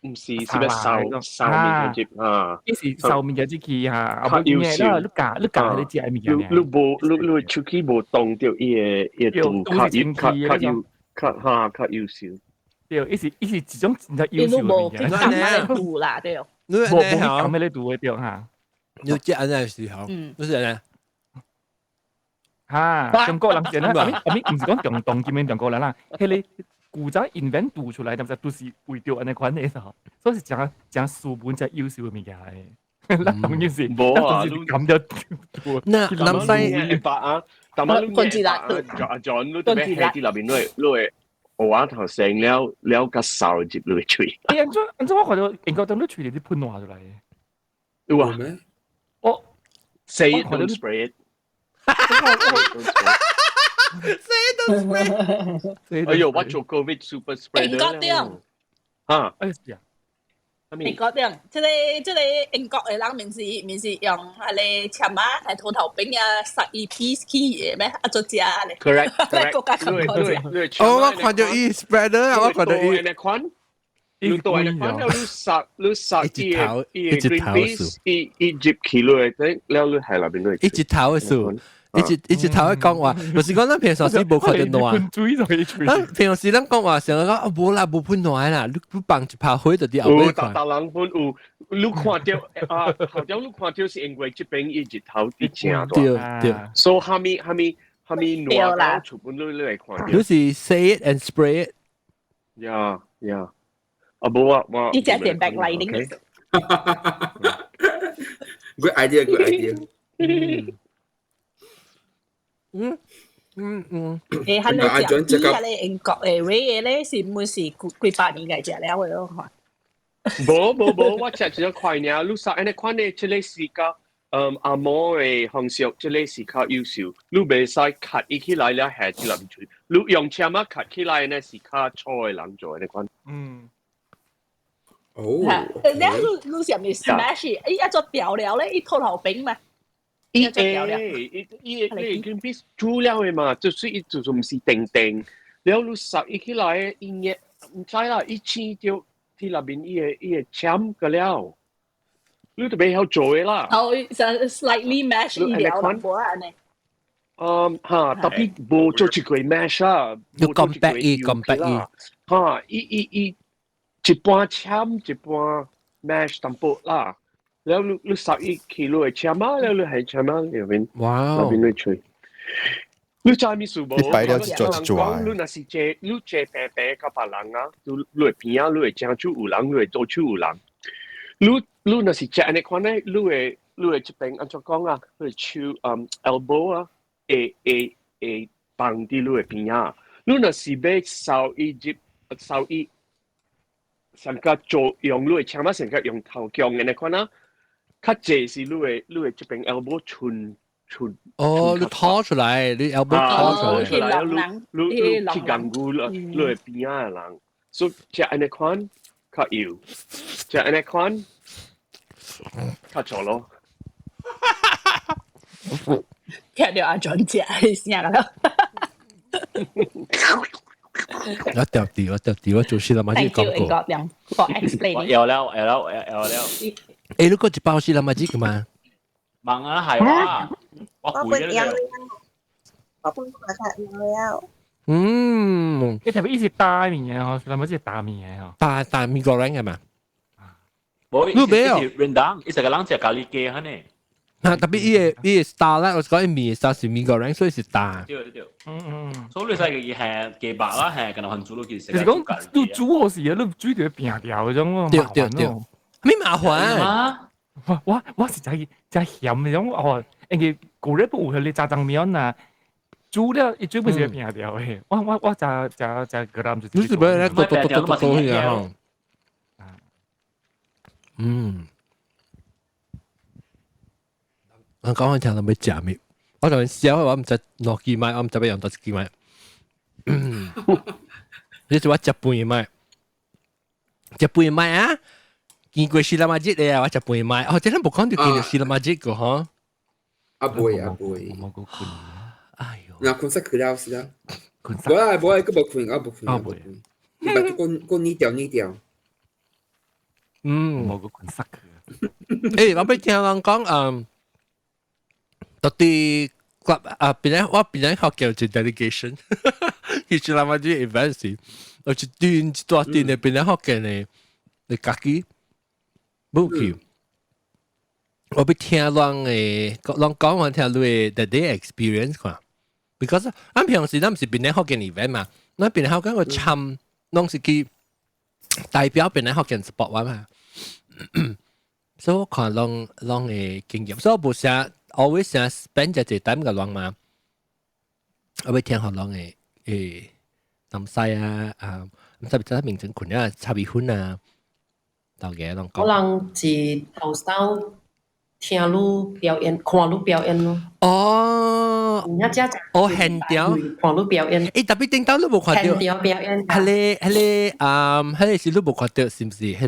毋是是欲掃掃物件入啊，伊是掃物件入去哈，啊無你教你教你食的物件。你無你你喙齒無動著伊的伊的肚較較較優較哈較優秀。對，伊是一種真正優秀的物件。你無去含彼個肚啦，對。無無去含彼個肚的對哈。你食按呢時候，你是按呢？哈，中國人是按呢，啥物毋是講中東這邊中國人啦，彼個。古早 invent 讀出來，但是都是為著按呢款的，所以是誠誠斯文、誠優秀的物件的。咱當然是，無啊，感覺那南西一百啊，但係你阿 John 你特別喺啲內面，你會蚵仔頭生了了較瘦入落喙。欸，按怎按怎我看到英國當你喙裡啲噴爛出來。有啊？我 Say it, don't spray it。 Say it, don't spray。哎呦，我做 COVID super spreader。英國點？啊，哎呀，英國點？這個英國的人面是面是用彼個簽仔來塗頭餅啊，塞伊 piece 起的咩？啊做食咧。 Correct，國家較好食。哦，我看到伊 spreader 啊，我看到伊。你倒按呢款，了你撒一頭伊個 green peas，伊伊入去落來，了你喺內面落。一日頭的數。一日頭咧講話，就是講咱平常時無看著爛。咱平常時咱講話成日講啊無啦，無噴爛啦，你放一拍火就佇後尾看。有逐人噴有，你看著啊，頭條你看著是因為這邊伊日頭佇正大。對對。所以蝦米蝦米蝦米爛到出本你你會看著。你是 say it and spray it。 Yeah yeah，啊無我我。你食電白 lighting。 Good idea, good idea. 嗯嗯嗯，欸，喺你食伊迄個英國的話的咧，是毋是幾幾百年來食了的咯？無無無，我食一個塊爾，你說按呢款的，這個是較阿毛嘅方式，這個是較優秀。你袂使崁伊起來了，下一粒嘴。你用簽仔崁起來呢，是較粗嘅人做的款。哦，你是毋是 smash？伊一做掉了咧，伊拖頭餅嘛。伊會，伊伊伊 Greenpeace 煮了的嘛，就是伊就是毋是定定，了你殺伊起來，伊熱毋知啦，伊黐著佇內面伊會簽個了，你就袂曉做的啦。哦，就 slightly mash 伊了淡薄仔按呢。嗯，哈，特別無做一個 mash 啦，要 compact 伊 compact 伊。哈，伊伊伊一半簽一半 mash 淡薄啦。了你殺伊去，你會簽啊，了你係簽啊，入面，入面你吹。你知物事無？你擺了一撮一撮。你若是坐，你坐平平佮別人啊，你你會邊仔，你會正手有人，你會左手有人。你你若是食按呢款咧，你會這邊按怎講啊？你會手elbow 啊，會會會放佇你的邊仔。你若是欲掃伊入掃伊，上較做用你的槍仔，上較用頭強按呢款啊。較濟是你的這邊 elbow 伸伸。哦，你拖出來，你 elbow 拖出來，你你你去共顧啦，你的邊仔的人，所以食按呢款較幼，食按呢款較粗咯。聽著阿準食聲啦。我掉地，我掉地，我做事啦嘛，這講過。 Thank you, for explaining。有了，有了，有了。欸，你過一包是啦嘛，這個嘛？忙啊，係啊，我攰了。我本看了。嗯，你特別伊是大麵的吼，是啦嘛，這是大麵的吼。大大麵個人嘅嘛？無，你沒有。 rendang，伊是個人食咖喱雞哈呢。啊，特別伊個 style 咧，我講伊麵 style 是麵個人，所以是大。對對。所以你使佢係雞白啦，係跟番煮落去食。就是講你煮好時啊，你煮著變掉嗰種，對對對，咩麻煩？我是真真鹹嗰種哦，因為舊日不有彼個炸醬麵啊，煮了伊煮不是會變掉的。我真真真個人就。你是欲咧剁剁剁剁剁去啊？嗯。我講我聽到欲食咩？我就笑，我毋知兩支麥，我毋知欲用佗一支麥。你是我食飯麥，食飯麥啊？見過士拉馬節咧，我食飯麥。哦，這咱無講著見著士拉馬節個吼。啊袂啊袂。哎喲。若睏煞去了是啊。無啊無啊，閣無睏，我無睏，無睏。你把閣閣膩掉膩掉。嗯。無閣睏煞去。欸，我欲聽人講，嗯。到底啊，本來我本來學叫做 delegation，其實啦嘛，這 event 是，我一段一大段的本來學嘅呢，你家己無去，我欲聽人的，人講我聽你的 day experience 看，because 咱平時咱毋是檳城福建 event 嘛，咱檳城福建個參，攏是去代表檳城福建 support 我嘛，所以我看攏攏的經驗，所以我無啥 always 想 spend 一個 time 共人嘛，我欲聽予人的南西啊啊，毋知知名稱群啊，炒米粉啊，大家攏講。可能是頭先聽你表演，看你表演咯。哦，哦，現場看你表演。欸，特別頂當你無看著。現場表演。彼個彼個啊，彼個是你無看著，是毋是？彼個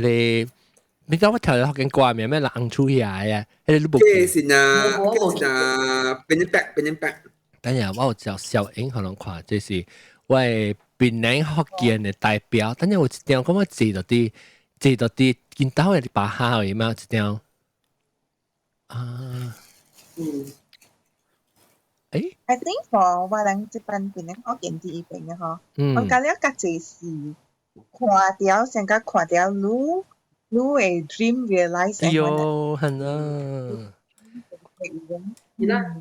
你知我聽著福建歌名咩人紅出遐的，彼個你無。這是那，這是那，變一百，變一百。等下我有照小影予人看，這是我的檳城福建的代表。等下有一張，講我坐著佇坐著佇見到的巴哈的嘛，一張。啊。欸 I think for 我人這班檳城福建這一邊的吼，我感覺較濟是看著先甲看著你你的 dream realize。哎喲，係啊。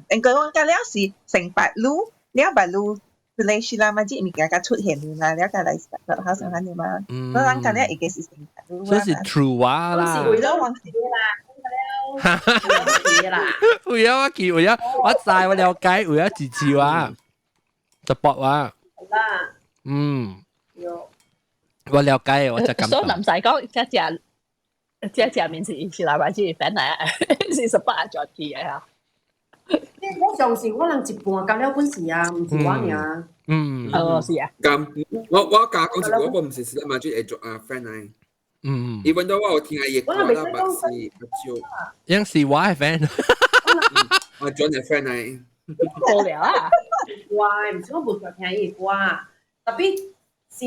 因為我感覺是成白你，了白你，一個是啦嘛，這物件較出現啦，了解來好像按呢嘛，我人感覺應該是成白你。所以是 true 話啦。是為咗往前啦。哈哈哈！為咗我記，為咗我知我了解，為咗支持我，support 我。嗯。我了解，我就感所以唔使講，只只這隻面是是來嘛是 fan 來啊，是18轉去嘅啊。我相信我人一半交了本事啊，唔是我爾。哦，是啊。咁我教講一個，我唔是是嘛，就會做啊 friend 嚟。Even though 我有聽伊歌啦，但是少。樣是我嘅 friend。我轉嘅 friend 嚟。無聊啊！我唔是我無聽伊歌，特別是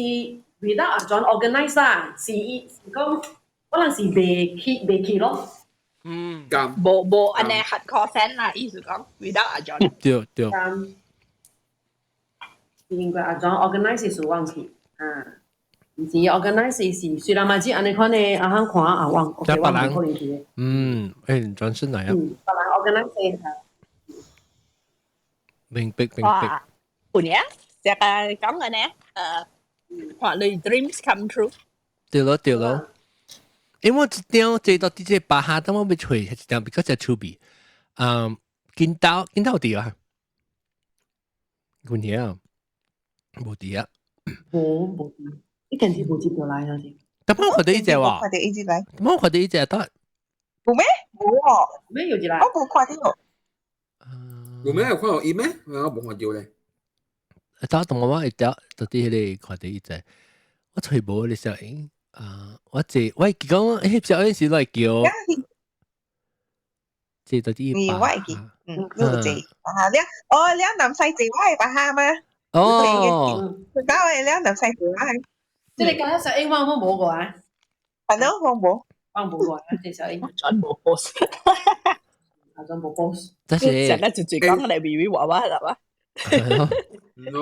without 阿 John organize 啊，是伊是講可能是袂去袂去咯。咁無無按呢 hardcore fan 啦，意思講 without 阿 John。對對。應該阿 John organize 是忘去啊，唔是 organize 是雖然嘛只按呢款的阿肯看啊，忘，即係別人，轉身嚟啊。別人 organize 明白明白。有影，這個講嘅呢，看你 dreams come true。對咯對咯。因為一張坐到佇這巴哈，當我欲揣一張比較只趣味。金刀金刀佇啊，阮兄無佇啊。無無佇，一定是無接到來啊是。但我看到伊隻喎，看到伊隻來。我看到伊隻得。有咩？無哦。咩有一來？我無看到。有咩有看到伊咩？我無看到咧。當同我會掉到佇彼個看到伊隻，我揣無你小英啊！我坐我記講，翕小英是來叫，坐到佇你我會記，你有坐啊？你哦，你南西坐我的巴哈嗎？哦，佢搞嘅你南西坐我的。這個講小英我我無過啊。係咯，我無，我無過啊，這小英。轉無 post。阿轉無 post。這是。成日就最講嚟微微娃娃係嘛？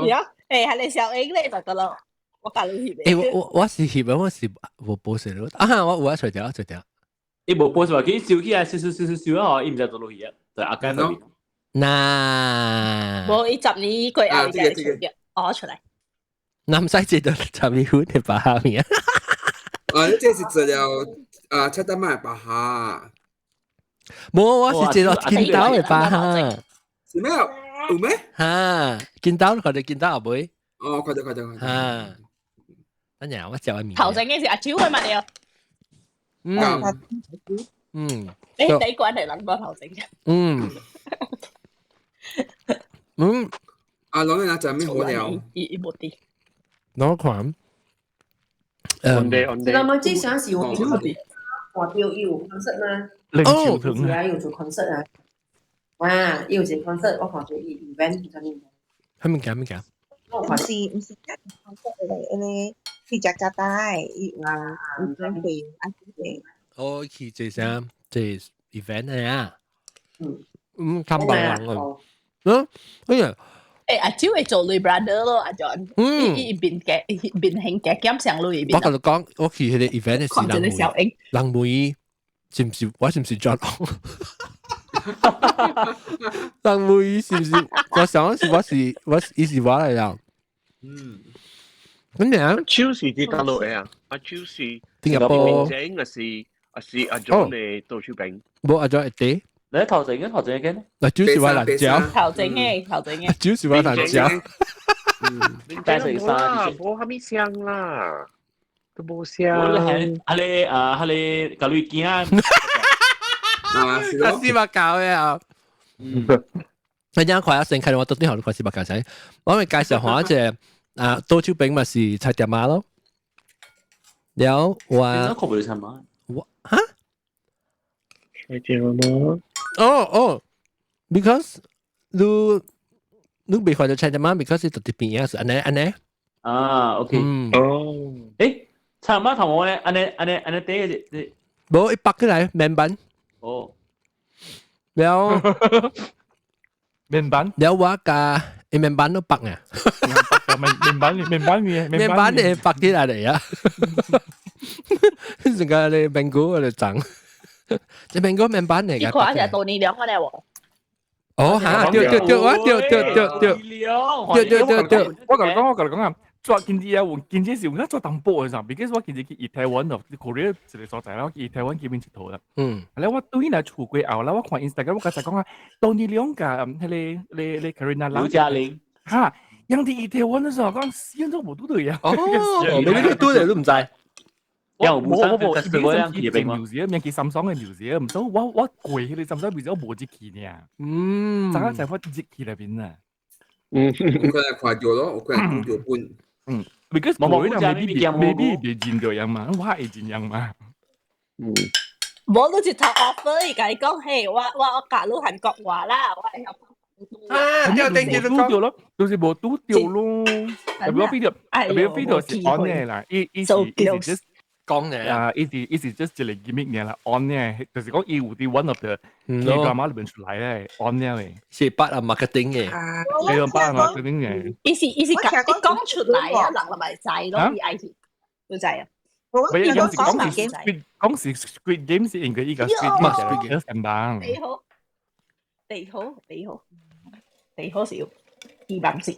呀，係你小英咧就得咯。我教你翕。我是翕啊，我是無 post 咯。啊，我有啊，隨條隨條。伊無 post 話，佢燒起來燒燒燒燒燒啊！伊毋知做落去啊，就阿間嗰邊。嗱，無伊10年過後就出嘅，哦出來。南西這就10年後的巴哈面。啊，你這是做了啊，七點半巴哈。無，我是做了金刀的巴哈。是咩？有咩？哈，金刀看到金刀後尾。哦，看到看到看到。哈，等陣我食碗麵。頭前嘅是阿蕉去嘛了。你第關係諗過頭前嘅。阿龍你食咩好料？伊無啲。哪款？on day on day。那麼這啥是我看到伊有 concert 嗎？哦，是啊，有做 concert 啊。啊，伊有一個 concert，我看到伊 event 啥物。係物件物件？唔是唔是，concert 嚟，呢去加拿大，伊有有準備啊，這個。哦，去這啥？這 event 啊？參別人啊。哎呀。阿蕉會做女 brother 咯，阿 John。伊變嘅變形嘅減上女。我同你講，我去彼個 event 是人妹，人妹是唔是？我是唔是 John？人妹是唔是？我想是我是我伊是我來啦。咁樣。超是佇大陸的啊？阿超是新加坡。正還是還是阿 John 的杜小平？無阿 John 會佇。你頭前嘅頭前嘅？嗱，主是我辣椒。頭前嘅頭前嘅。主是我辣椒。但係啦，無蝦米聲啦，都無聲。我係阿你啊，阿你教女囝。啊，四百九嘅啊。你陣看下先，看我到底好你看490仔。我咪介紹下一隻啊，多手餅咪是菜店仔咯。了我。我可唔菜嘛？我哈？菜店仔？哦哦，because 你你未看到菜店仔，because 特別邊啊是按呢按呢。啊，OK。哦。菜店仔頭毛咧，按呢按呢按呢第一個。無一百起來麵板。哦。了。麵板。了我加麵板都白啊。麵板麵板麵麵板你白起來嚟啊！成個你蘋果嚟整。這蘋果麵板嚟㗎。你看下多年兩個咧喎。哦嚇！對對對，我對對對對。對對對對，我同你講，我同你講啊，做經濟啊，換經濟是換做淡薄嘅時候，because 我經濟去梨泰院咯，Korea 一個所在啦，我去梨泰院這邊𨑨迌啦。咧我對來厝過後啦，我看 Instagram 我剛才講啊，當你兩個彼個你你 Karina 劉嘉玲，哈，人佇梨泰院的時候講，死人都無拄對啊。哦，你你拄對都毋知。有冇冇冇，冇人去邊 museum，名叫 Samsung 嘅 museum，所以我過去你 Samsung museum 無入去呢。陣間就我入去裏邊啊。我可能看到咯，我可能拄到本。Because 我 maybe 未見到人嘛，我會見人嘛。無你一頭 offer 伊共你講，嘿，我教你韓國話啦，我會曉。啊，對對對，拄到咯，就是無拄到咯。特別飛到，特別飛到是 on 嘅啦，伊是伊是 just 講嘅啊，伊是 just 一個 gimmick 嘅啦，on 嘅，就是講伊有啲 one of the K-drama 裏邊出來咧，on 嘅。是 part of marketing 嘅，係用 part of marketing 嘅。伊是講講出來啊，人就咪知咯，伊愛去，你知啊？唔係，有時講是講是 Squid Game 是應該依個 Squid Game 成班。地好，地好，地好，地好少，二百少。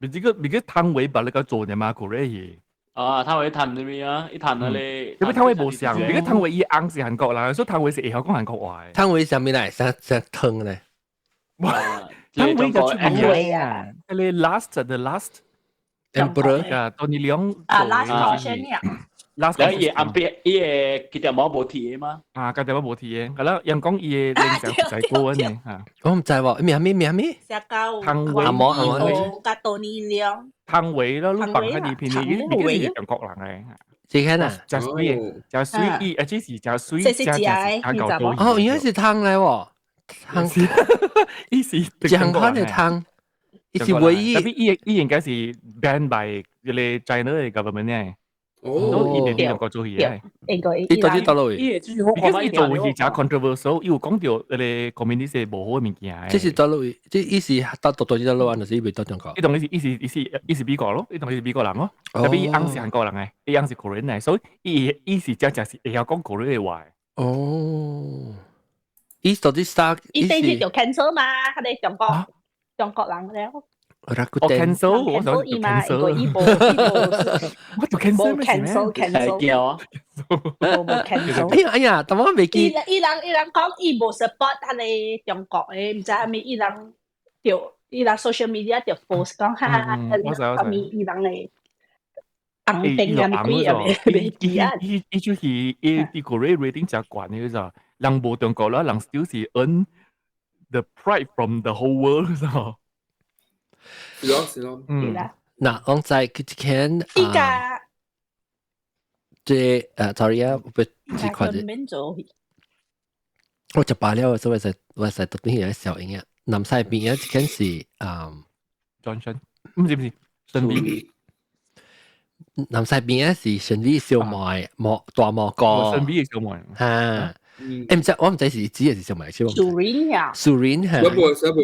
你這個你個湯唯把那個做的嘛，古瑞戲。啊，湯唯彈啲咩啊？一彈啊你。因為湯唯無像，你個湯唯伊翁是韓國人，所以湯唯是會曉講韓國話。湯唯啥物來？啥啥湯咧？湯唯就出名啊！你 last the last。 Emperor 啊，多尼兩啊，last caution 呀，last แล้ว伊暗邊伊個佢條毛無鐵的嘛？啊，佢條毛無鐵的，係啦，人講伊個靈性就高呢嚇。我唔知喎，咩咩咩咩？石膏湯唯阿毛阿毛，加多尼兩湯唯咯，你放喺呢片，你是中國人嚟。這個啊？食水，食水，伊啊，這是食水，食食食哦，原來是湯嚟喎，湯，伊是江漢的湯。伊是唯一，特別伊應該是 ban by 嗰個 China 嘅 government 呢。哦，伊哋兩個做戲嘅。應該。伊到底倒落去？伊做戲真 controversial，伊有講到嗰個 communist 無好嘅物件。這是倒落去，這伊是到到到落還是伊未到中國？伊當然是伊是伊是伊是美國咯，伊當然是美國人咯。特別伊翁是韓國人嘅，伊翁是 Korean 嘅，所以伊是真正是會曉講 Korean 嘅話。哦，伊到底啥？伊第一就 cancel 嘛，佢哋中國。中國人了，我 cancel，我想 cancel，伊無我就 cancel 咩？cancel cancel，叫啊，無 cancel。哎呀哎呀，但我未記。伊人講伊無 support 佢哋中國嘅，毋知係咪伊人就伊人 social media 就 post 講哈，係咪伊人嘅紅燈啊，鬼啊，未記啊。伊就是伊啲 Korea rating 真懸嘅咋，人無中國啦，人 still 是 earn the pride from the whole world 就。是咯是咯，嗯，嗱，我在佢之前，依家，這sorry 啊，我只看者，我食飽了，所以我使特別係小英啊，南西邊啊，這間是Johnson，唔是唔是，身邊，南西邊啊是神美燒賣，蘑大蘑菇，神美燒賣，嚇。唔知我唔知是指還是燒賣，蘇苓呀，蘇苓嚇，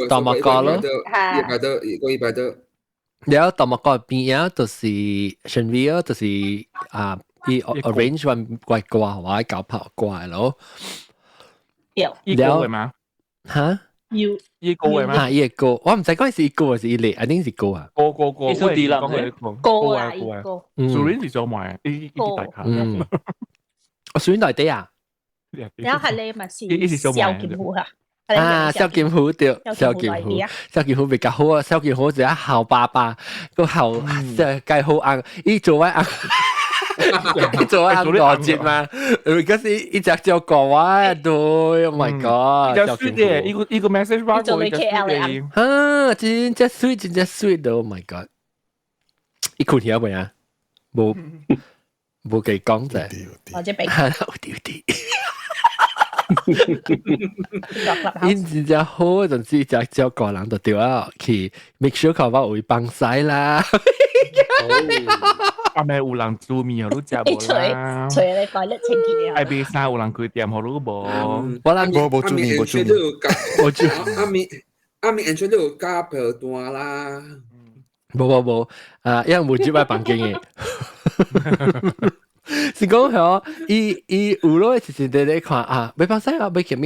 大蘑菇咯，一百多，一個一百多。然後大蘑菇邊啊，就是神美啊，就是啊，伊 arrange 完怪瓜，我搞泡瓜咯。伊個嘅嘛？嚇？要伊個嘅嘛？啊，伊個，我唔知講是伊個還是伊粒，一定是個啊。個個個，我係講個啊，個。蘇苓是燒賣，伊伊大卡。嗯。我蘇苓內底啊。然後係你咪是蕭劍虎嚇，啊，蕭劍虎對，蕭劍虎，蕭劍虎比較好啊，蕭劍虎就一後爸爸，個後即係計好硬，伊做位硬，伊做位硬大節嘛，嗰時一隻照顧我，對，Oh my god，真水嘅，一個一個 message 發過，一個 KL 啊，真正水，真正水的，Oh my god，伊困起未啊？無無計講啫，或者俾，有啲有啲。因真正好，陣時只照顧人就對啊，去 make sure 佢話會幫使啦。阿妹有人煮麵，你食無啦？隨你改得清潔啊！愛買衫有人開店，予你無？我人無無煮麵，無煮麵，無煮。阿面阿面完全都有加皮蛋啦。無無無，啊，因為無煮喺房間嘅。是講嗬，伊伊有咯，時時地咧看啊，買放西啊，買啥物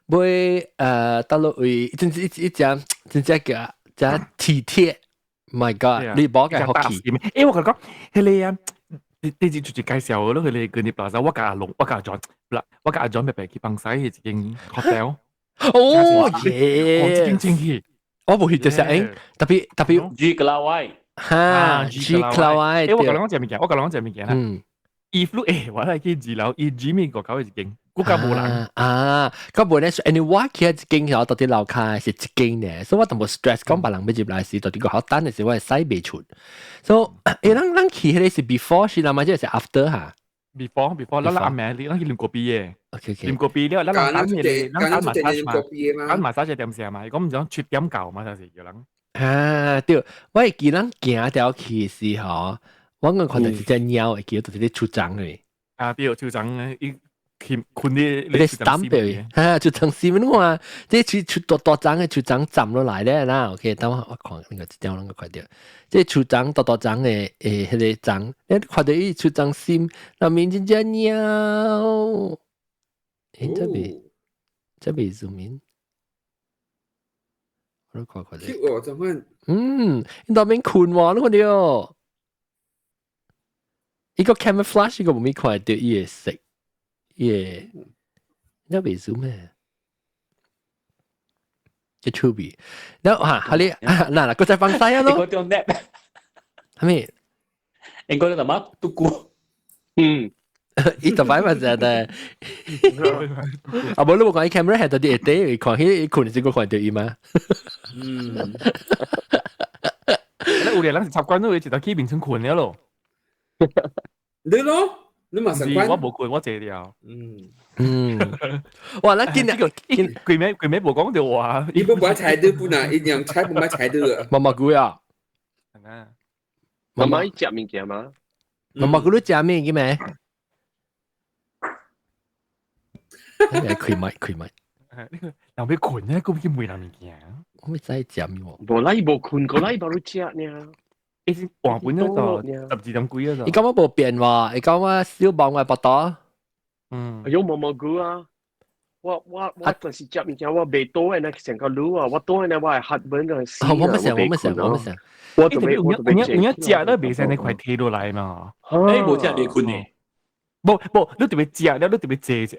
買到落位，真真一一隻真正叫真體貼。My God，你無嘅福氣。欸，我甲你講，彼个啊，你你就是介紹咯，彼个跟你plaza，我共阿龍，我共阿 John，啦，我共阿 John 白白去放西彼一間 hotel。哦耶！這間進去，我無去就是欸，特別特別住個啦喂。哈，G Cloud 誒，我講兩隻物件，我講兩隻物件啦。If 你誒，我來去二樓，伊 G 面個口一間，國家無人。啊，咁無咧，anyway 我去一間後，到底樓跤是一間呢，所以我淡薄 stress，講別人欲入來時，到底個好等的時，我會使袂出。所以，誒，咱咱去彼个是 before 是啦嘛，這是 after 哈。 Before，咱咱阿妹你，咱去啉咖啡的。 OK。啉咖啡了，咱人等彼个，咱等 massage 嘛，等 massage 點時嘛，伊講毋知7點到嘛，就是叫人。啊，對，我會記咱行條去時吼，我剛看到一隻貓，會記得就是咧出張的。啊，對，出張伊去睏咧咧 stamp 嘅，哈，出張死乜話？這出出大大張的出張站落來咧啦。OK，等我我看那個一張攏個看著，這出張大大張的誒，彼个張，你看著伊出張心，內面真隻貓。誒，這邊這邊 zoom in。我都看看者。哦，怎麼？嗯，你當面睏喎，你看著。伊個 camouflage 伊個無咪看著伊的色，伊的，你未 zoom 咩？這趣味。然後嚇，你嗱嗱，閣再放西啊咯。應該用 nap。係咪？應該你阿媽都過。嗯。伊就擺嘛就係，啊無你無講伊 camera 係到底會底，看彼睏是閣看著伊嗎？嗯。你有個人是習慣咗，一直去眠床睏了咯。你咯，你嘛習慣？我無睏，我坐了。嗯嗯。哇！咱今日規暝規暝無講著話。伊不買菜的不拿，伊娘菜不買菜的。毛毛菇啊？媽媽食物件嗎？毛毛菇你食咩嘅咩？開麥開麥。人欲睏呢，閣去問人物件。我欲知食咩喎？無啦，伊無睏過來，伊無咧食爾。伊是換本咗就12點幾啊！伊感覺無變喎，伊感覺小望我腹肚。嗯。哎喲，毛毛菇啊！我我我就是食物件，我袂倒的那成個滷啊，我倒的那我會 heartburn 個死啊！我毋想，我毋想，我毋想。我特別我特別有影食都袂使你快提落來嘛。誒，無食袂睏呢？無無，你特別食了，你特別坐一下，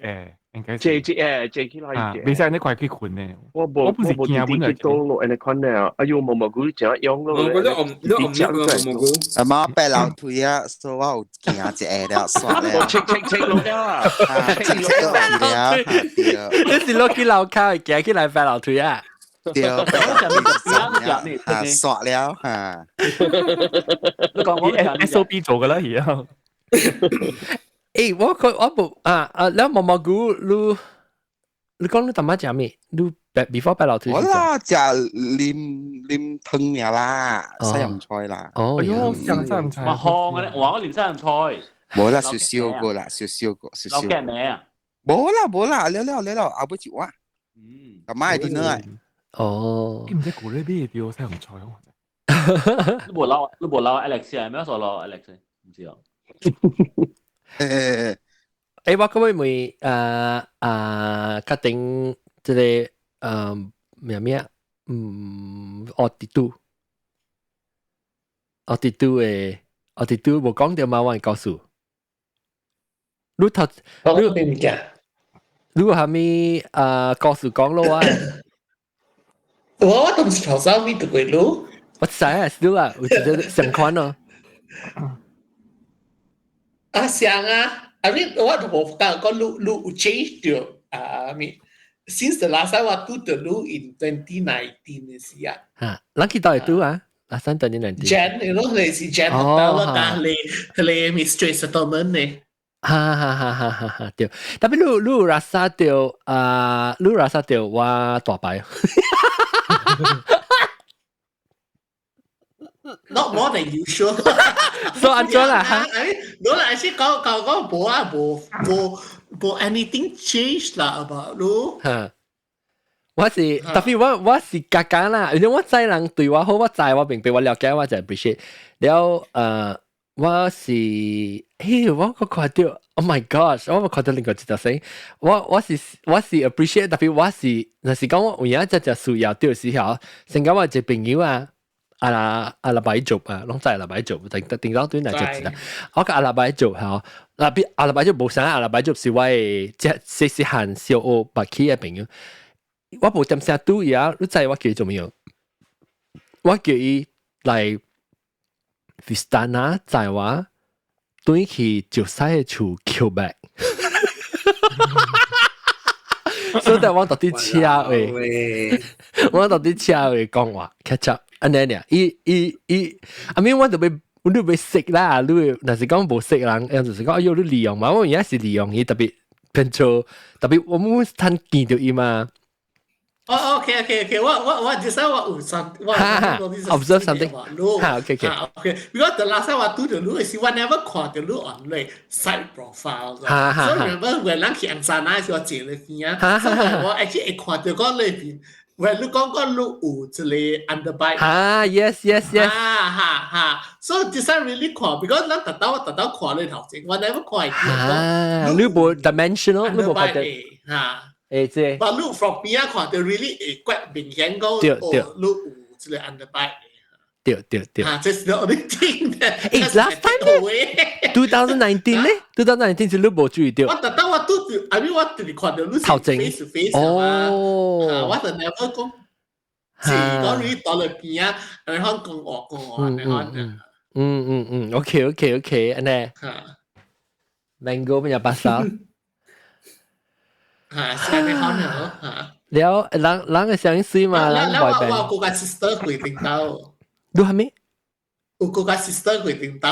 應該坐一下，坐起來。袂使你快去睏呢。我無我不是驚本來倒落按呢款呢，哎喲，毛毛菇真用咯。我覺得我你我唔食毛毛菇。阿媽白樓腿啊，所以我有行一下了，煞了。我切切切落了啊！切切落了，對。你是落去樓跤，行起來白樓腿啊？對，白樓腿啊，煞了哈。你講我 SOP 做噶啦，而家。誒，我佢我無啊啊！你毛毛菇，你你講你淡仔食咩？你 before 白樓腿。我啦，食啉啉湯爾啦，西洋菜啦。哦，哎喲，西洋菜。嘛香嘅咧，我啉西洋菜。無啦，少少過啦，少少過，少少。老嘅咩啊？無啦無啦，了了了了，後尾一碗。嗯。阿媽會點啊？哦。你毋知古咧買著西洋菜哦。你無撈，你無撈 Alex 啊？咩所撈 Alex？毋知哦。誒，欸，我閣欲問，啊，確定這個咩咩，嗯，奧迪都，奧迪都的，奧迪都無講著嗎？我會告訴你頭，你你有啥物啊故事講落啊？我都毋是頭先咪讀過你。我知啊，是啦，有一個相款咯。啊，像啊，I mean 我都無講講你你有 change 著啊，I mean since the last time 我拄著你 in 2019的時啊。嚇，咱去佗會拄啊？啊，三 2019。 Jan，你講你是 Jan 到啦，但係你你 straight settlement 呢？哈哈哈哈哈哈！對，特別你你有拉薩著啊，你有拉薩著我大牌。 Not more than usual。所以按怎啦？哎，我來是講講講無啊，無無無 anything change 啦，about 你。哈，我是特別我我是家家啦，因為我知人對我好，我知我明白，我了解，我就 appreciate。了我是，嘿，我閣看著，Oh my gosh！我看著另外一條聲，我我是我是 appreciate，特別我是，若是講我有影真正需要著時候，先講我一個朋友啊。阿拉阿拉擺做啊，攏知阿拉擺做，定定到對來就知啦。我佮阿拉擺做吼，嗱比阿拉擺做無啥，阿拉擺做是我的這細細漢小學捌去的朋友。我無點聲拄伊啊，你知我叫伊做咩？我叫伊來 Vistana 載我轉去石獅的厝抾 bag。所以我到底車位，我到底車位講話 catch up，按呢爾，伊伊伊，I mean 我就欲你欲識啦，你若是講無識人，就是講哎喲你利用嘛，我而家是利用伊特別變做特別我們趁見著伊嘛。哦，OK，我just 我有 some 我 observe something。哈，OK。 OK，because the last time 我拄著你是我 never 看著你 on 你 side profile。所以 remember when 咱去 Angsana 時我坐咧邊啊，所以我 actually 會看著講裏邊，when 你講講你有一個 underbite。啊，yes。哈哈哈，所以 this time really 看，because 咱特登我特登看你頭前，我 never 看啊，你無 dimensional，你無看著。哈。誒，這。但你 from 邊仔看就 really 會怪明顯講，哦，你有這個 underbite。對對對。啊，這是 the only thing。誒，last time 咧，2019咧，2019是你無注意到。我特登我拄著，I mean 我就是看著你頭前 face to face 哦。我就 never 講，是講你到了邊仔，然後講話講話，然後。嗯嗯嗯，OK，按呢。Mango punya pasal。嚇，是你可能嚇。了，人人嘅聲音水嘛，人 boy band。我有個 sister 會聽到。你係咩？有個 sister 會聽到。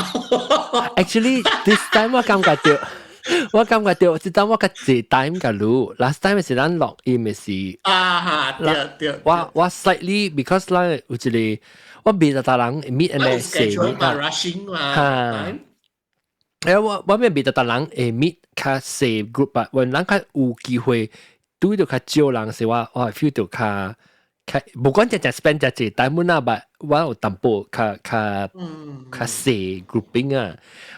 Actually, this time 我感覺著，我感覺著，這當我較濟 time 共你。Last time 是咱錄音的是。啊哈，對對。我 slightly because 咱有一個，我未逐逐人 meet 按呢細 meet 啊。rushing 嘛。哈。誒，我咩未逐逐人會 meet 較細 group 啊，when 人較有機會對著較少人時，我 feel 著較較，無管只只 spend 只濟 time 啦，but 我有淡薄較較較細 grouping 啊。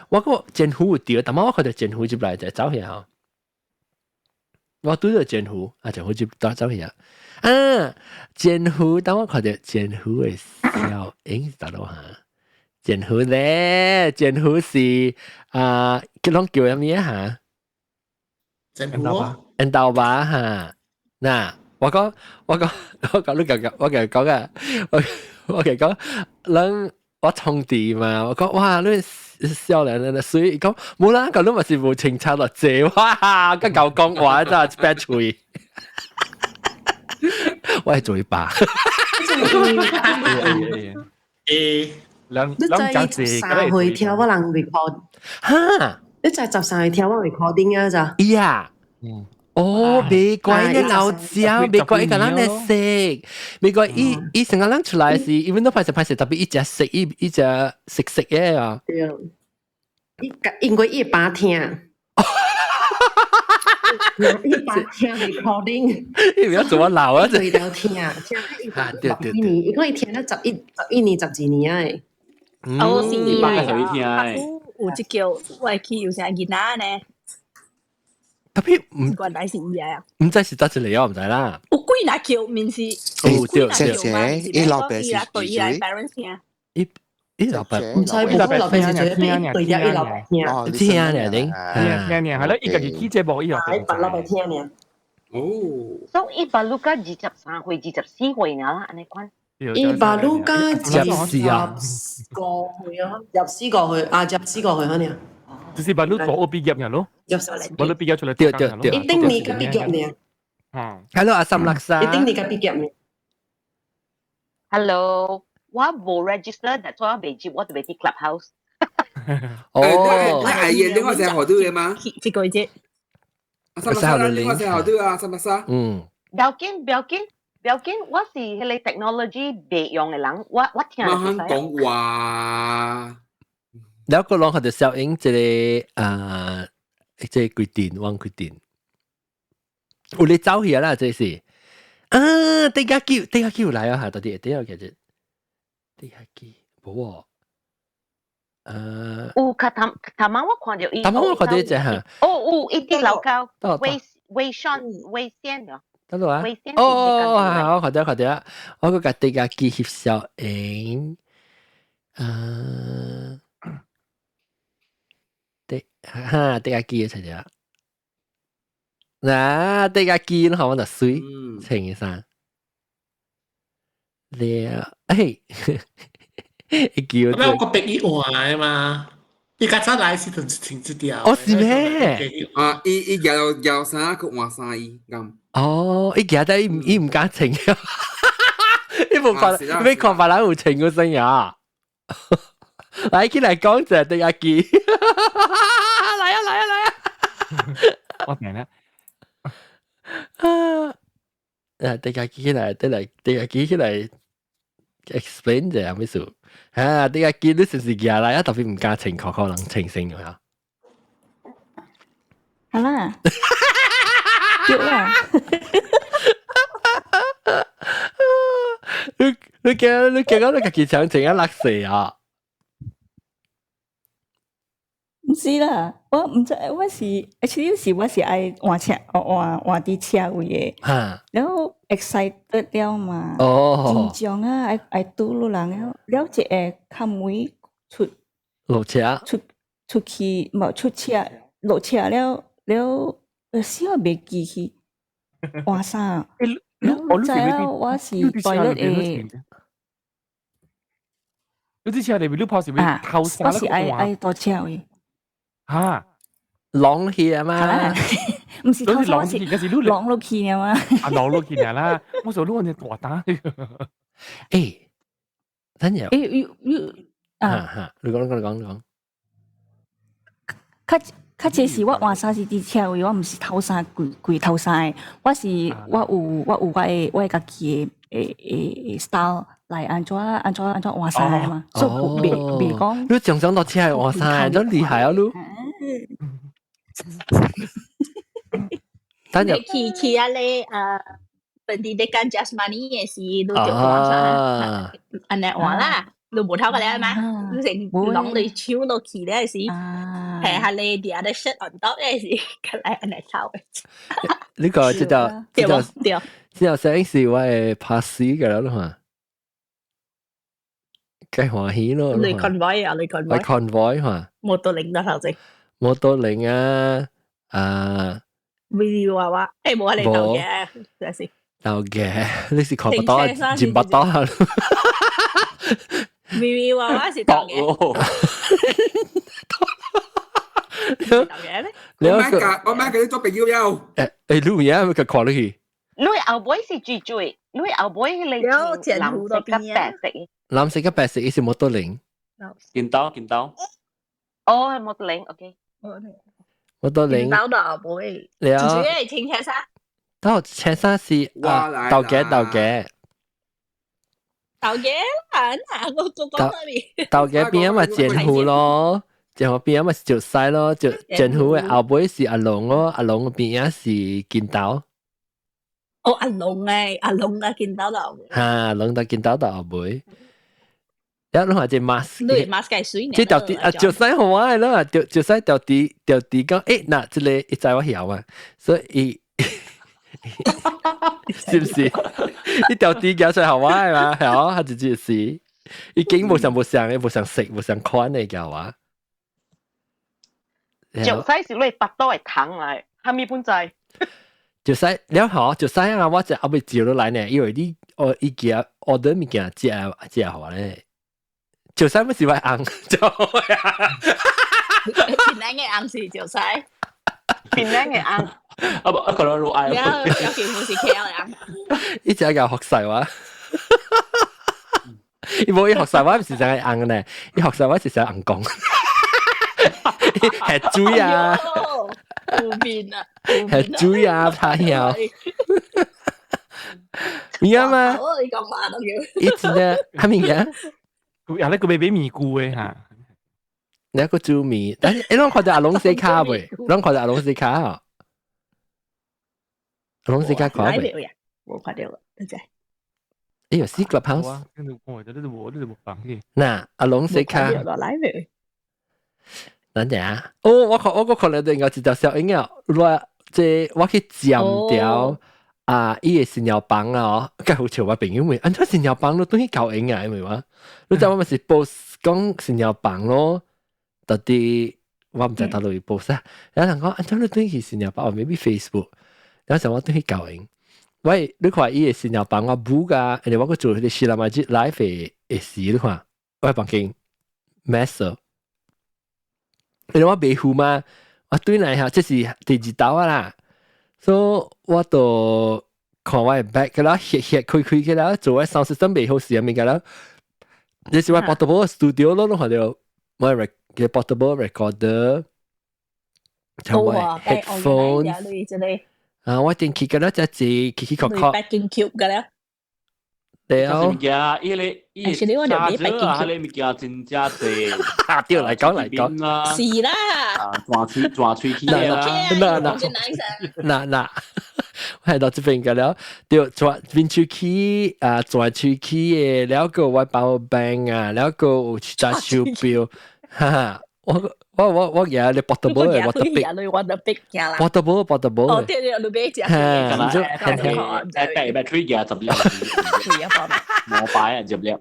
我個前夫有對，但我看著前夫入來就走去吼。我拄著前夫，啊前夫就走去啊。啊，前夫，當我看著前夫的笑，誒，大佬哈？前夫咧，前夫是啊，叫攏叫啥物啊？哈？前夫，因兜爸哈？嗱，我講，我講，我講你講，我講講啊，我講，咱我充電嘛，我講哇，你少年人所以講無啦，講你嘛是無清楚落濟，哇，佮𠢕講話真係一嘴，我係嘴巴。誒。你知13歲聽我人 record，哈？你知13歲聽我 recording 啊？咋？呀，哦，袂怪你老焦，袂怪伊共咱咧識，袂怪伊伊成個人出來是，even 都歹勢歹勢，特別伊食食伊伊食食食的啊。對，伊因為伊爸聽。伊爸聽 recording，伊毋曉做我老啊！對了聽，聽伊十一年，伊講伊聽了11年、12年啊。哦，是伊啊，有一叫我去有啥囡仔呢？特別唔原來是伊啊！毋知是佗一個我毋知啦。有幾若叫面是？哦，對對，伊老爸是對伊來 parents 聽。伊伊老爸毋知，無老爸是做咩？對了，伊老爸聽。聽爾頂，聽聽係咯，伊家己起節目，伊老爸老爸聽爾。哦。所以伊巴魯甲23歲、24歲爾啦，按呢款。伊巴魯甲二十個歲啊，24個歲啊，24個歲可能。就是巴魯大學畢業爾咯，巴魯畢業出來。對對對。伊頂年才畢業爾。嗯。 Hello，阿三laksa。伊頂年才畢業爾。 Hello，我無 register，但我未接，我就未佇 Clubhouse。哦，你阿爺你我成學對的嗎？這個節。阿三laksa，你我成學對啊，三laksa。嗯。不要緊，不要緊，不要緊，我是彼個 technology 袂用的人，我聽。我肯講話。了個攏佢就小英這個啊，這個規定，往規定。有咧走去啦，這是。啊，地下叫，地下叫來啊！嚇，到底地下其實地下叫無喎。有較頭頭晚我看著伊。頭晚我看著一隻嚇。哦，有伊佇樓跤，微微信微線哦。得咯啊！哦，我看著看著，我閣共地下機翕小影。啊，地哈地下機出咗。嗱，地下機你看我就水，穿嘅衫。了，哎，會叫。咁我個逼伊換啊嘛，伊較早來時陣是穿這條。哦，是咩？啊，伊伊搖搖衫，佢換衫伊咁。哦，伊記得伊伊毋敢穿，伊無看，欲看別人有穿過先啊。來，起來講者對阿記，來啊來啊來啊！我明啦。啊！啊，對阿記起來，對來，對阿記起來 explain 者係咩事？啊，對阿記你是是寄來啊，特別毋敢穿，可可能穿先啊。好啦，對啦。你你驚你驚講你家己穿穿啊落勢啊！毋是啦，我毋知，我是，actually 是我是愛換車，換換佇車位的。然後 excited 了嘛，緊張啊，愛愛拄路人了，了一個較尾出落車，出出去，無出車落車了了，死我袂記去換衫。了知影我是 toilet 的。你啲車裏邊你跑是咪偷衫？我是愛愛倒車位。嚇，浪去啊嘛，毋是偷衫，是浪落去啊嘛。啊，浪落去啦！我說你揾隻大膽。誒，等陣。誒，you you 啊哈，你講你講你講你講。較較濟是我換衫是佇車位，我毋是偷衫，規規偷衫的。我是我有我有我的我的家己的的的 style 來按怎按怎按怎換衫的嘛，所以袂袂講。你常常到車換衫，真厲害啊你！等陣去去啊咧，本地的干 Jasmine 也是，你就換衫，按呢換啦。你無頭個了嘛？你成攏你手落去咧是，係下你 the other shirt on top 咧是，佢來按呢頭。呢個這條這條對，這條攝影師我會拍死㗎啦嘛，計歡喜咯。你 convoy 啊？你 convoy？我 convoy 嘛。摩托鈴得頭先。摩托鈴啊啊！微娃娃，誒冇啊！你頭嘅，等下先。頭嘅，你是看不到，認不到啊！微微娃娃是頭嘅。頭嘅咩？我買架，我買架你做朋友了。誒誒，你有影咪佢看落去？你後尾是最最，你後尾你藍色佮白色。藍色佮白色，伊是摩托鈴。見到見到。哦，係摩托鈴，OK。摩托鈴。見到到後尾。了。最主要係清車衫。到車衫是啊，豆嘅豆嘅。豆嘅啦，嗱，我我講咗你。豆嘅邊咪剪胡咯，剪胡邊咪就西咯，就剪胡嘅後尾是阿龍咯，阿龍邊仔是金豆。哦，阿龍誒，阿龍啊，金豆豆。哈，龍到金豆豆後尾。了你看這 mask，你 mask 計水呢？這條啲啊，就使好玩啦，就就使條啲條啲講，誒，嗱，這個伊知我曉嘛，所以。是不是？伊條啲夾出來好玩嘛？係啊，他直接是，伊經無上無上的，無上色，無上款的叫啊。就使是你腹肚會疼來，蝦米本在？就使了後，就使啊！我就後尾照落來呢，因為你哦，伊寄 order 物件食食好咧，就使不是我紅，就檳榔的紅是就使，檳榔的紅。啊不，可能愛。了，有幾副是 KL 的。伊只教學細話，伊無伊學細話毋是淨係紅呢，伊學細話是成紅講，係水啊，湖邊啊，係水啊，怕曉。明嘛？你講話都叫。伊真正係咪啊？有咧個俾俾麵菇的嚇。你個煮麵，但係你攏看到阿龍西卡未？攏看到阿龍西卡啊？阿龍西卡看未？冇看到啦，真係。哎呦，C Clubhouse。嗱，阿龍西卡。等陣啊！哦，我看我個可能應該一條小影啊，我這我去佔掉啊，伊個新鳥房啊，哦，佮好笑我朋友問，按怎新鳥房你等於搞影啊，因為我，你知我咪是 post 講新鳥房咯，到底我毋知佗落去 post 啊，有人講按怎你等於去新鳥房，maybe Facebook，然後想我等於搞影，喂，你看伊個新鳥房我補㗎，因為我閣做彼個希臘馬吉 live 的時，你看，我房間 mess。因為我袂赴嘛，我對來下這是第二道啊啦，所以我就看我的 bag 個啦，歇歇開開個啦，做我 sound system 袂好時物個啦。這是我 portable studio 咯，攏看到我嘅 portable recorder，同我 headphone。啊，我電器個啦，只字起起殼殼。 Packing cube 個啦。對啊。物件，伊個伊個揸住啊，彼個物件真正濟。啊，對來講來講。是啦。啊，轉喙轉喙齒啦。嗱嗱嗱嗱，我係到這邊個了，對，轉邊喙齒啊，轉喙齒的，了個我 power bank 啊，了個有一隻手錶，哈哈，我而家你 portable 嘅，我特別，我特別啦。 portable portable。哦，對對，你買隻。嚇，誒，battery 嘅10粒，冇擺啊，10粒。誒，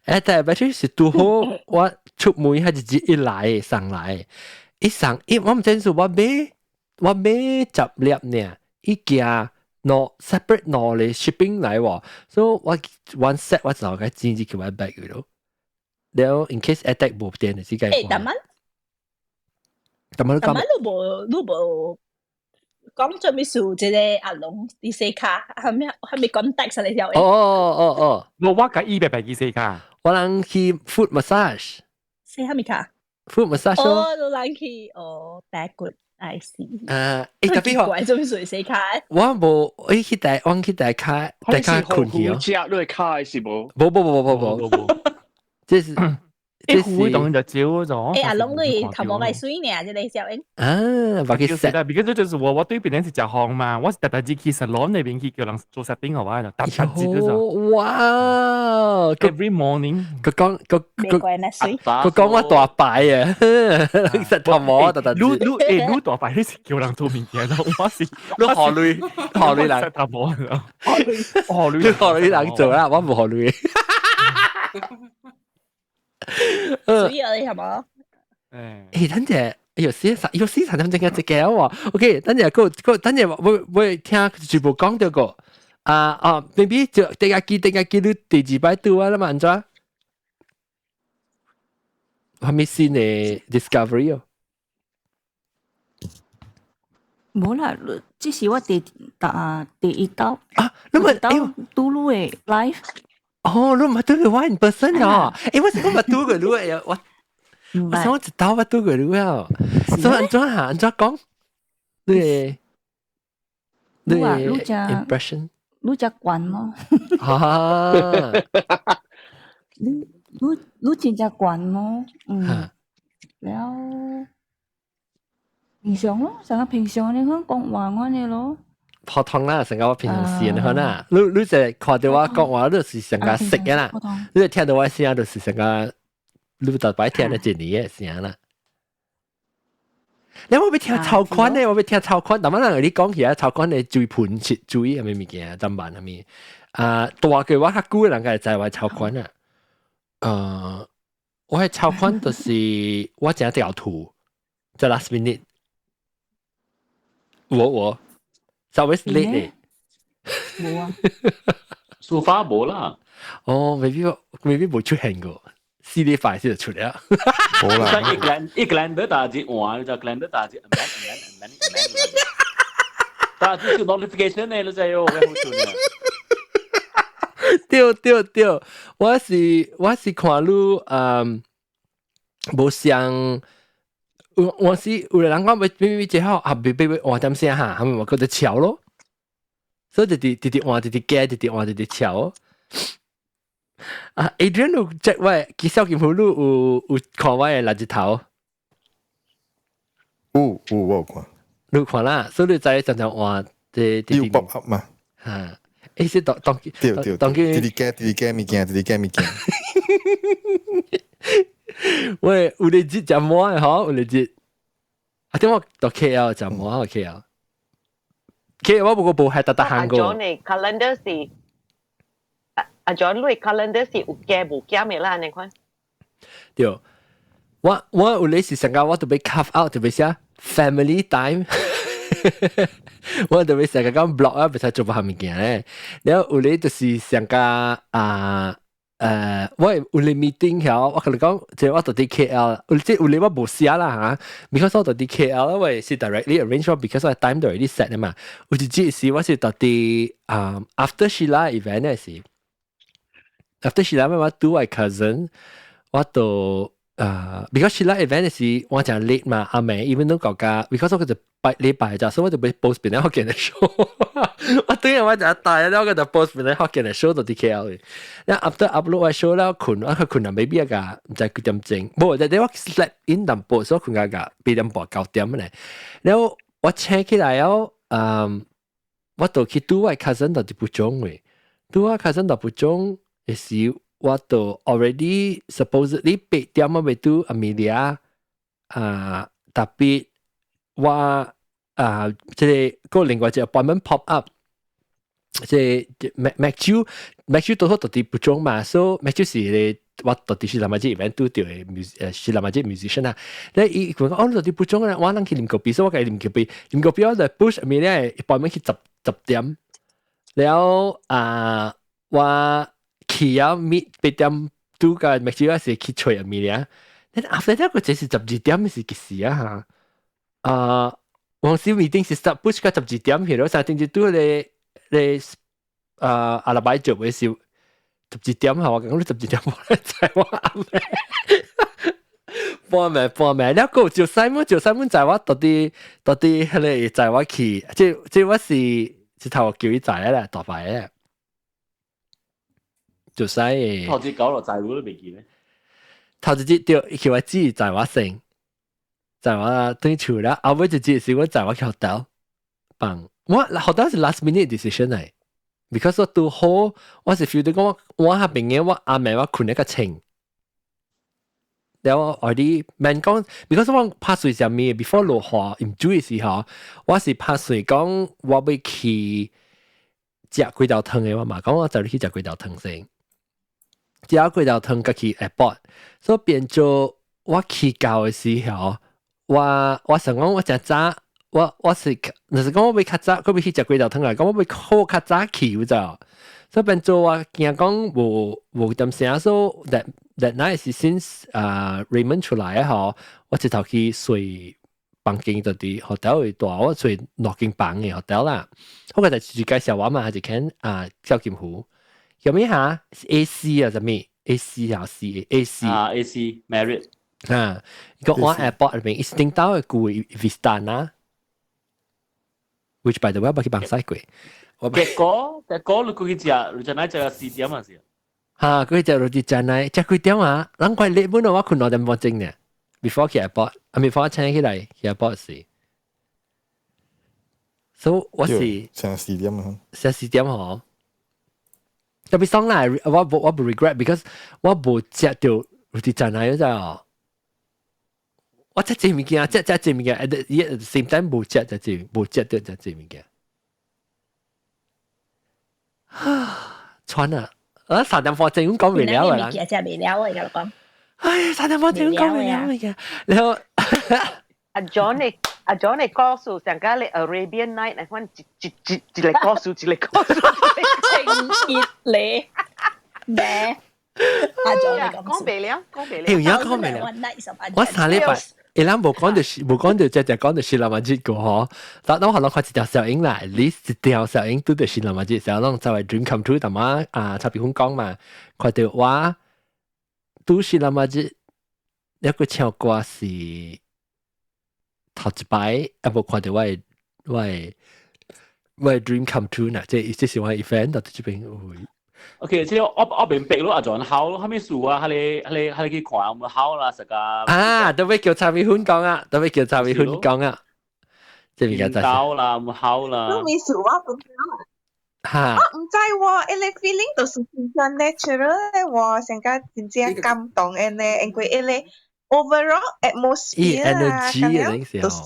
但係 battery 是拄好，我出門係一日一來送來，一送一我毋知是我買10粒呢，伊寄兩 separate 兩個 shipping 來喎，所以我 one set 我就該剪入去我 bag 嗰度。了 in case AirTag 無電的時間。誒，但係，但係但係你無講做咩事？這個阿龍啲四卡係咪 contact 嚟條？哦哦哦哦，我共伊白白去洗跤，我人去 foot massage。洗啥物跤？foot massage。哦，你人去哦，that good。I see。誒，特別好，做咩事洗跤？我無，我去大，我去大跤，大跤睏去哦。食你跤是無？無無無無無無，這是。一糊當然就少咗。誒，阿龍你頭毛係水呢？這個小英。啊，把佢 set 啦，because 就是我對邊是食項嘛，我是特特日去 salon 那邊去叫人做 setting 嘅話，就特特日就。哇！Every morning，佢講佢佢佢講我大牌啊，實頭毛特特。你你誒，你大牌你是叫人做物件咯，我是你何類何類人？頭毛何類何類何類人做啦，我唔何類。水啊，你係嘛？誒，等陣，哎呦，死實，要死實點正嘅隻嘅喎。OK，等陣個個等陣我我聽全部講到個啊啊，maybe 就第一記你第二擺拄啊啦嘛，按怎？係咪新嘅 discovery 哦？無啦，這是我第一道啊，你咪拄你的 live。哦，你毋捌拄過我 in person 哦？誒，我是講捌拄過你誒，我我想我一道捌拄過你啊。所以按怎嚇？按怎講？你的 impression？你只慣咯。啊！你真正慣咯，嗯。了平常咯，成個平常你講講話按呢咯。普通啦，成個我平常時你看啦，你就看到我講話，你是成個識嘅啦，你聽到我聲就是成個，你特擺聽得一年嘅聲啦。你我欲聽超寬咧，我欲聽超寬，但係人你講起來超寬的水盆切水係咪物件，怎辦係咪？啊，大個我較久的人會知我超寬啊。我係超寬就是我整條圖，在 last minute，我稍微 late 咧。無啊， so far 無啦。哦，maybe 無出現過，4禮拜先就出了。無啦。一 calendar 打字換，就 calendar 打字 amend amend amend amend。但係這 notification 呢，你知喲，我好出呢。對對對，我是看你嗯，無像。我是有人講欲欲欲最好啊，別別別換點聲哈，係咪我覺得巧咯？所以直直直直換，直直加，直直換，直直巧。啊，Adrian 有 check 我，其實金虎你有看我的垃圾頭？有有我有看。你看啦，所以你知常常換這有 pop up 嘛？嚇，欸是當當對對，當直直加直直加物件，直直加物件。喂，有日食滿的吼，有日節。啊，點我到 KL 食滿 KL。KL 我不過無係特特行過。阿 John 的 calendar 是阿 John 你 calendar 是有加無減的啦，你看。對，我有咧是上個我特別 carve out 特別寫 family time。我特別成個講 block 啊，袂使做別項物件咧。然後有咧就是上個啊。我有嚟 meeting 曉，我同你講，即係我到佇 KL，有即有嚟我無寫啦嚇，because 我到佇 KL，我是 directly arrange 我，because 我 time 都 already set 嘛。有一節是我是到佇啊 after Sheila event 嘅時，after Sheila 我拄我 cousin，我到啊，because Sheila event 時我真 late 嘛，阿妹 even 都國家，because 我就拜禮拜咋，所以我就被 post 變咗福建嘅 show。我對我就帶咗我就 post 變咗福建嘅 show 到佇 KL 嘅。然後 after upload 我 show 了困，我去困啊，maybe 一個唔知幾點鐘，無，但係我 sleep in 淡薄，所以困個8點半9點咧。然後我請起來了，我就去拄我 cousin 到佇蒲種嘅，拄我 cousin 到蒲種嘅時，我就 already supposedly 8點我欲拄 Amelia 啊，特別我啊，這個另外一個 appointment pop up，這 Mac Mac Mac 都好到佇蒲種嘛，所以 Mac 是個我到佇是那麼這 event 拄著的 是那麼這 musician 啊，咧伊講哦，到佇蒲種啊，我人去啉咖啡，所以我共伊啉咖啡，啉咖啡我就 push Amelia appointment 去10點，了啊我去啊 meet 8點拄個 Mac 是去揣 Amelia，但 after that 個這是12點是幾時啊嚇？啊，我時 meeting 是 start push 到12點去咯，3點就拄咧咧啊阿拉擺做嘅時十二點嚇，我講你十二點冇來載我阿妹，半暝半暝，了個就西門就西門載我到底到底彼個載我去，這這我是一頭叫伊載啦，大擺嘅，就使頭一九落載我都未記咧。頭一日對，伊叫我姊載我先，載我轉厝啦，後尾一日是我載我去 hotel 放，我 hotel 是 last minute decision 嚟。because 我拄好，我是 feel 到講我我下邊嘅我阿妹我困得較清，然後我啲免講，because 我拍算啥物，before 落雨唔注意時候，我是拍算講我欲去食粿條湯嘅，我嘛講我就去食粿條湯先，食粿條湯佮去 airport，所以變做我去到嘅時候，我我想講我誠早。我我是，若是講我欲較早，我欲去食粿條湯來，講我欲好較早去有知？所以變做我驚講無無點聲，所以 that night 是 since 啊 Raymond 出來啊吼，我直頭去睡房間就佇 hotel 會大，我睡兩間房嘅 hotel 啦。我個就介紹我嘛，還是看啊趙金湖，有咩嚇？AC 啊，啥物 AC 啊，C AC 啊 AC Marriott 啊，個我 airport 入邊，伊是頂到嘅舊 Vistana。 which by the way 我去幫晒過。結果結果你過去食，你真係食4點啊是？嚇，過去食落去真係食幾點啊？人怪你本來我困2點半鐘呢，before 去 airport，啊 before 請起來去 airport 時，所以我是成4點啊，成四點嗬。特別爽啦，我無我無 regret，because 我無食著 roti canai 嗰陣。我食這物件，食食這物件，at the same time 無食食這，無食著食這物件。啊，喘啊！啊，3點半鐘講未了啊！物件食未了啊，而家講。唉，3點半鐘講未了物件，然後阿 John 嘅阿 John 嘅故事，上個你 Arabian Night，嚟講一一一一個故事，一個故事，情節咧咩？阿 John 你講未了，講未了。欸，有講未了。我上禮拜。伊人無講就是無講到，只只講到是那麼熱個嗬。但我可能看一條小影啦，at least 一條小影拄著是那麼熱，小攏作為 dream come true，但嘛啊，蔡碧芬講嘛，看到我拄是那麼熱，一個唱歌是頭一擺，啊無看到我的我的我的 dream come true 啦，這這是我的 event 到這邊會。 OK，這個我我明白咯，阿 John 好咯，蝦米事啊？彼個彼個彼個去看有冇好啦，實個。啊，都欲叫蔡美芬講啊，都欲叫蔡美芬講啊，這邊個就啦，冇好啦。都沒事，我唔知。哈。我毋知喎，彼個 feeling 就是真正 natural 的喎，上加真正感動的呢，因為彼個 overall atmosphere 啊，咁樣就是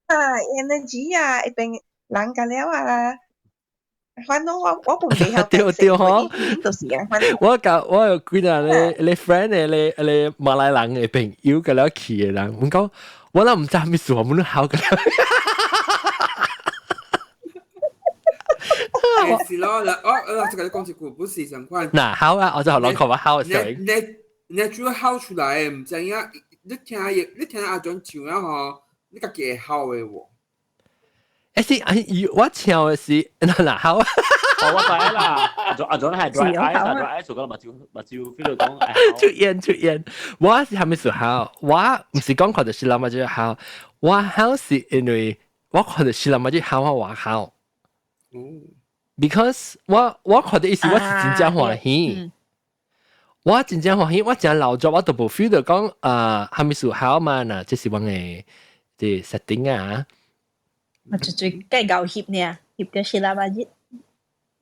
啊 energy 啊，一邊人個了啊。反正我我本袂曉對對吼，就是啊。我甲我有幾個咧咧 friend 的咧咧馬來人的朋友，佮了去的人，阮講我攏毋知啥物事，我們都好個了。是咯，嗱，我這個講一句，不是上款。嗱，好啊，我就學兩個話好嘅時你你主要吼出來，毋知影，你聽伊，你聽阿 John 唱啊吼，你家己會吼的喎。欸是，哎，我唱的是嗱嗱好啊。哦，我知啦，阿 John 係 dry eyes 啊，dry eyes 做個目睭目睭 feel 到講出現出現，我是啥物事好？我毋是講看著是那麼就好，我好是因為我看著是那麼就好，我好。Because 我看著伊時我是真正歡喜，我真正歡喜，我真老咗我都無 feel 到講啊，啥物事好嘛？嗱，這是我的這 setting 啊。我就最計較翕呢，翕著是那麼熱，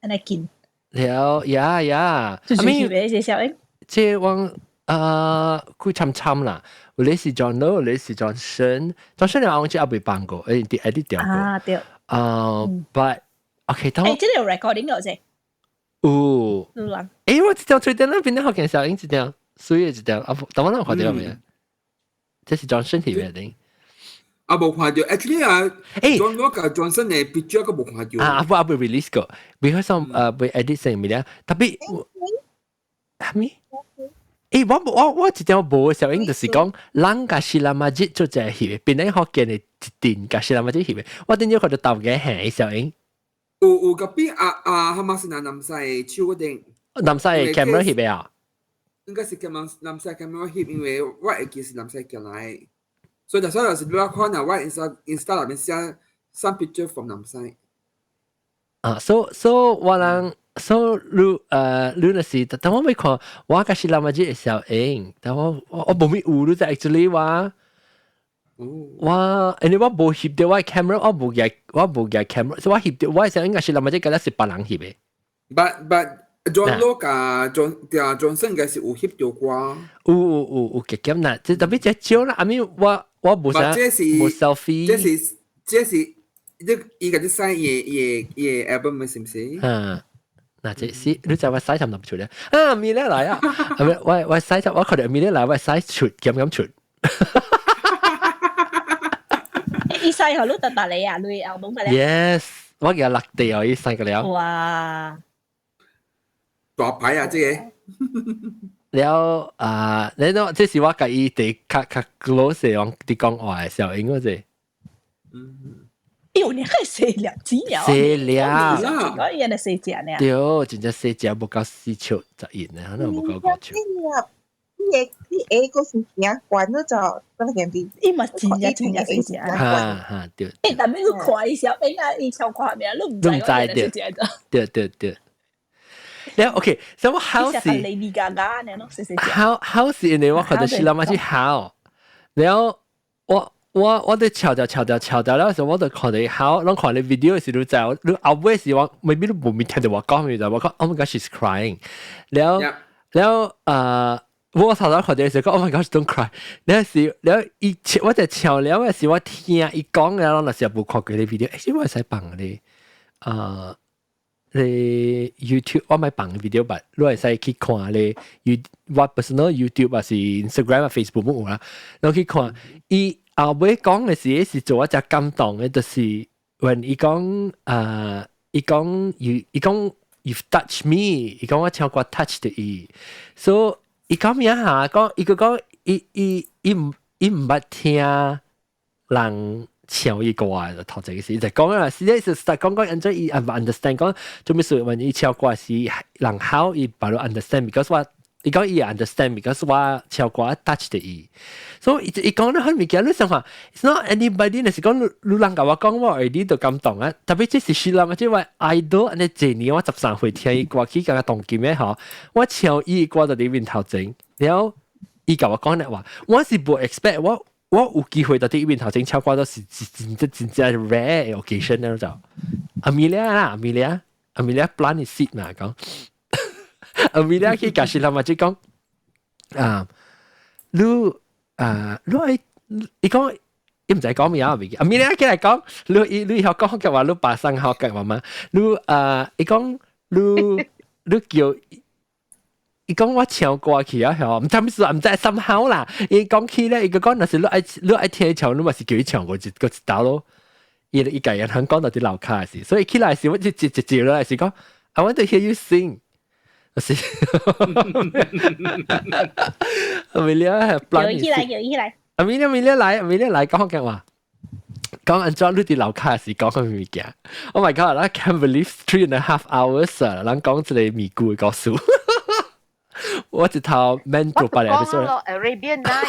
按呢緊。了呀呀，最最翕的這小英。這我啊，佢參參啦，有咧是 John Low，有咧是 Johnson，Johnson 你話我知阿未放過，誒，啲 edit 掉過。啊對。啊，but OK，當誒，這個有 recording 有啫。有。有人。誒，我這條吹電那邊咧，好見小英這條，水的這條，啊，當我哪看到沒？這是 Johnson 翕的。啊，無看到，actually 啊，欸，John 我甲 Johnson 的 picture 個無看到。啊，阿不 release 過，because 被 edit 成物咧，特別，係咪？欸，我一條無的小英就是講，人共 Sheila Majid 做這翕的，變咧福建的一陣共 Sheila Majid 翕的，我頂咗看到頭家係小英。有有隔壁啊啊，哈嘛是拿南西手嗰頂。南西 camera 翕的啊？應該是南南西 camera 翕，因為我會記是南西寄來。所以就所以就是你看啊，我 Insta 內面寫 some picture from 南西。啊，so 我人 so 你你若是，但我未看，我共 Sheila Majid 的小英，但我無咩有，你知 actually 我。我，因為我無翕著我 camera，我無舉 camera，所以我翕著我想應該是那麼這個是別人翕的。 But John Low 共 John 對啊 Johnson 應該是有翕著歌。有有有有極減啦，這特別這少啦。I mean 我我無啥無 selfie。這是這是你伊個你使伊 album 是毋是？嗯。嗱，這是你知我洗差唔多出咧。啊，咪咧來啊！係咪？我洗我看到咪咧來，我洗出減減出。伊洗予你特特你啊，你album 嘅咧？Yes，我叫落地哦，伊洗個了。哇！大牌啊，這個。了啊，你喏，這是我共伊佇較較 close 的講佇講話的小英嗰隻。嗯。喲，你係細粒子了。細粒。我伊係細隻呢。對，真正細隻無夠4尺10英呢，可能無夠5尺。伊個伊個是正懸咗就嗰個件啲。伊嘛真正真正細隻。哈哈，對。欸，但係你看伊小英啊，伊超看名，你毋知對對對對。了 OK，所以我好是 Lady Gaga 呢咯，細細隻。好好是因為我看到是那麼是好，然後我佇撨掉撨掉撨掉了時候，我就看到好，攏看你 video 時，你知，你後尾時我 maybe 你無咪聽到我講咩就我講，Oh my God，she's crying。了了我頭頭看到時講，Oh my God，don't cry。了時了伊我就唱了嘅時，我聽伊講嘅，我那時無看過你 video，欸，我會使放你啊。你 YouTube 我咪放 video 吧，你會使去看咧。You 我 personal YouTube 還是 Instagram 啊 Facebook 冇啦，你去看。伊後尾講嘅時是做一隻感動嘅，就是 when 伊講啊，伊講 you 伊講 you've touched me，伊講我唱歌 touch 著伊，所以伊講咩嚇？講伊個講伊毋捌聽人唱伊歌啊，頭一個時就講啦，實際是實講講，按怎伊 understand 講，做咩事？問伊唱歌是人好，伊把 understand，because 我伊講伊 understand，because 我唱歌 touch 著伊，所以伊講咧很物件，你想話，it's not anybody，若是講你你人共我講，我 already 就感動啊。特別這是是啦嘛，這位 idol 按呢這年我13歲聽伊歌曲，感覺動金的吼，我唱伊歌就佇面頭前，然後伊共我講咧話，我是無 expect 我。我有機會到佇伊面頭前唱歌都是真真真正 rare occasion 咧就。Amelia 啦，Amelia，Amelia plant seed 嘛講，Amelia 去解釋啦嘛，就講啊，你啊，你愛伊講伊毋知講咩啊，未記。Amelia 起來講，你你曉講嘅話，你巴生學嘅話嘛，你啊，伊講你你叫。伊講我唱歌去啊，嗬，毋知咩事，毋知 somehow 啦。伊講起咧，伊個講若是你愛你愛聽唱，你嘛是叫伊唱過一個一道咯。伊伊家人肯講到啲樓卡時，所以起來時我一一一接落來是講，I want to hear you sing。是，Amelia 係 plan 叫起來，叫起來。 Amelia Amelia 來，Amelia 來講講話。講按怎你佇樓跤時講個物件？Oh my god! I can't believe 3.5 hours 啊！人講一個咪咕的故事。我一頭免做別個講咯，Arabian Night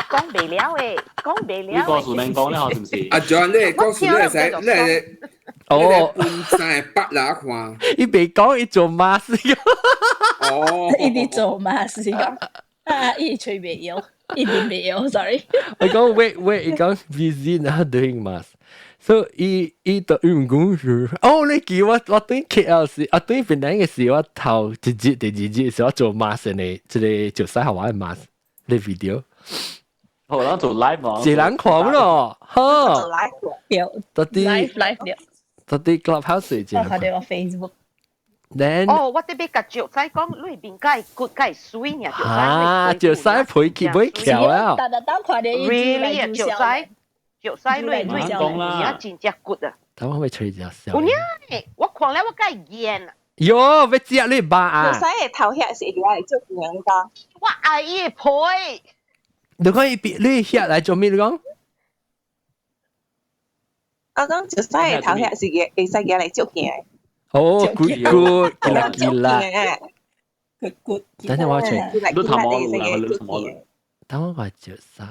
講袂了的，講袂了。你故事免講咧，是毋是？阿 John，你故事你會使，你會哦，半三百啦看。伊袂講，伊做 mask。哦，伊佇做 mask 講，啊，伊喙袂曉，伊面袂曉，sorry。我講 wait wait，伊講 busy now doing mask。So 伊伊就伊毋講是，哦，你記我我對 KL 時，啊對檳城嘅時，我頭一日第二日時我做 mask 呢，這個就使學我嘅 mask 呢 video。好，咱做 live 嘛。一人看咯，好。做 live 到底 live live 了。到底 Clubhouse 一我看到我 Facebook。 Then 哦，我特別甲石仔講，你面介骨介水爾，啊，石仔陪佢買橋啊。逐日都看到伊 Really 啊，石仔，石仔你你啊真正骨啊。等我會吹一下笑。有影，我看了我介厭。喲，欲食你爸啊！石仔的頭遐是會來做樣個。我愛伊的皮。你講伊比你遐來做咩？你講？我講石仔的頭遐是會會使來照鏡的。哦，good good，吉啦吉啦。 good good。等陣我吹。你頭毛啦，你頭毛。等我話石仔，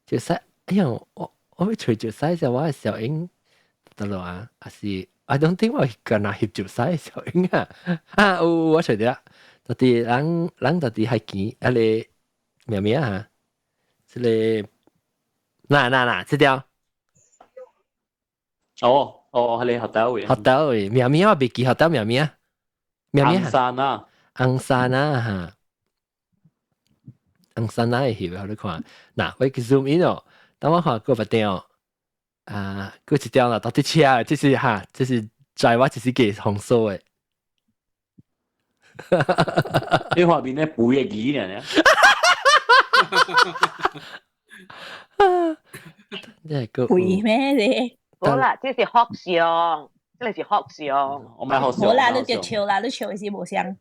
石仔，哎呀，我我會吹石仔就我係小英得咯啊，還是 I don't think 我敢若翕石仔小英啊，啊有我揣著啦，到底人人到底係見啊個咩咩啊？這個嗱嗱嗱，這條。哦哦，係你學到嘅。學到嘅，咩咩我未記學到咩咩，咩咩。紅山啊，紅山啊哈，紅山啊會翕，你看，嗱，我 zoom in 哦，等我看過別條，啊，過一條啦，到底車，這是哈，這是載我這是給紅色的。你畫面咧背嘅語呢？這個背咩咧？好啦，這是學相，這個是學相。我咪學相。好啦，你就笑啦，你笑的是無相。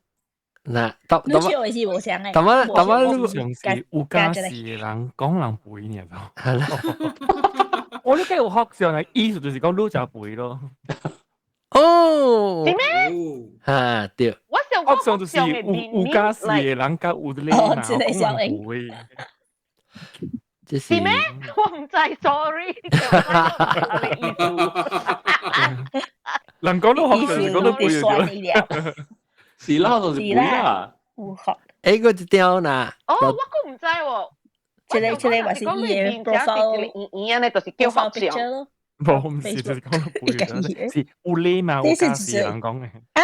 嗱，你笑的是無相的。但我但我上是有家事的人講人肥爾就。係啦。我都計有學相的意思就是講你食肥咯。哦。是咩？哈對。我想學相就是有有家事的人佮有禮貌講人肥。是咩？我唔知，sorry。人講都學上，講都背咗。是啦，就是背啦。有學。誒，個一條啦。哦，我閣唔知喎。這個這個嘛是伊的 profile，圓圓呢，就是叫學相。無，唔是，就是講到背咗，是有禮貌有家事人講的。啊！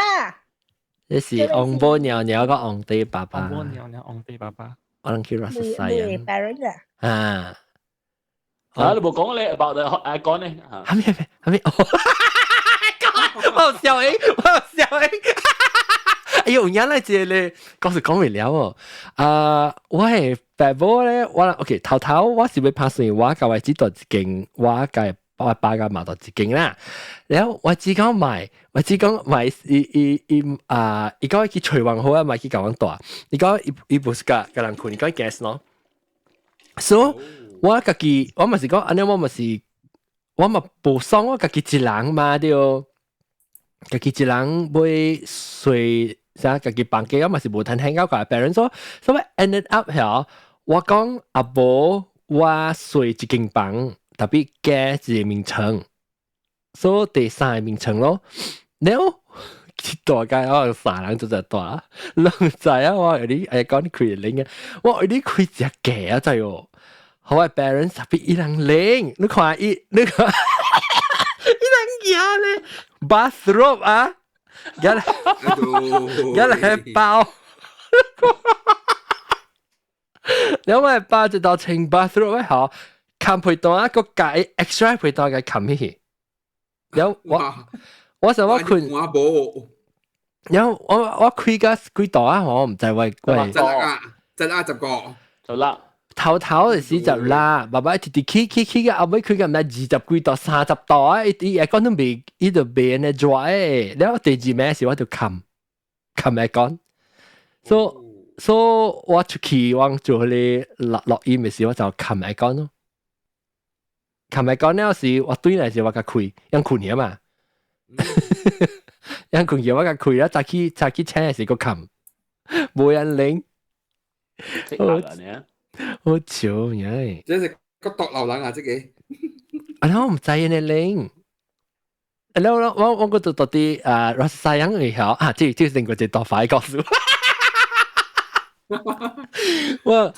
這是紅波鳥鳥個紅地爸爸。紅波鳥鳥紅地爸爸。我能去 rasa sayang。啊。啊！啊，你無講咧，about the 講咧。係咩係咩？我笑誒，我笑誒。哎呦，原來這個講是講未了哦。啊，我係爸母咧，我 OK 頭頭我是欲拍算，我共我姊住一間，我共我爸共媽住一間啦。然後我只講買，我只講買，伊伊伊啊，伊講去揣王好啊，莫去共阮住。伊講伊伊無是共共人睏，伊講 guest 咯。所以我家己，我嘛是講，按呢我嘛是，我嘛無爽，我家己一人嘛對，家己一人欲睡啥，家己房間我嘛是無通 hang out 共 parents 所所以 ended up 遐，我講阿無我睡一間房，tapi 加一個眠床，所以第三個眠床咯。然後大概我三人做隻大，攏知影我有啲哎講你開拎啊，我有啲開隻雞啊，知哦。我 parents 特別伊人拎，你看伊，你看伊人舉咧 bathrobe 啊，舉來舉來包，你我包一道穿 bathrobe 好，冚被單閣加 extra 被單共冚起去，然後我我想我睏，然後我我開個幾度啊？我毋知我我十六啊，十六十個，十六。頭頭是40啦，爸爸直直起起起個後尾佢個唔知20幾度30度啊！伊伊講都未，伊就未呢熱誒。了第二暝時我就冚冚 aircon，所以我出去我做迄個錄錄音嘅時，我就冚 aircon 咯。冚 aircon 了時，我對來時我較開，用困去嘛，用困去我較開啦，早起早起醒嘅時閣冚，無人冷。好笑呀！這是個毒流人啊！這個，啊，我唔知呢冷。然後我覺得到底啊，羅西亞嘅曉啊，這是另外一個大快故事。我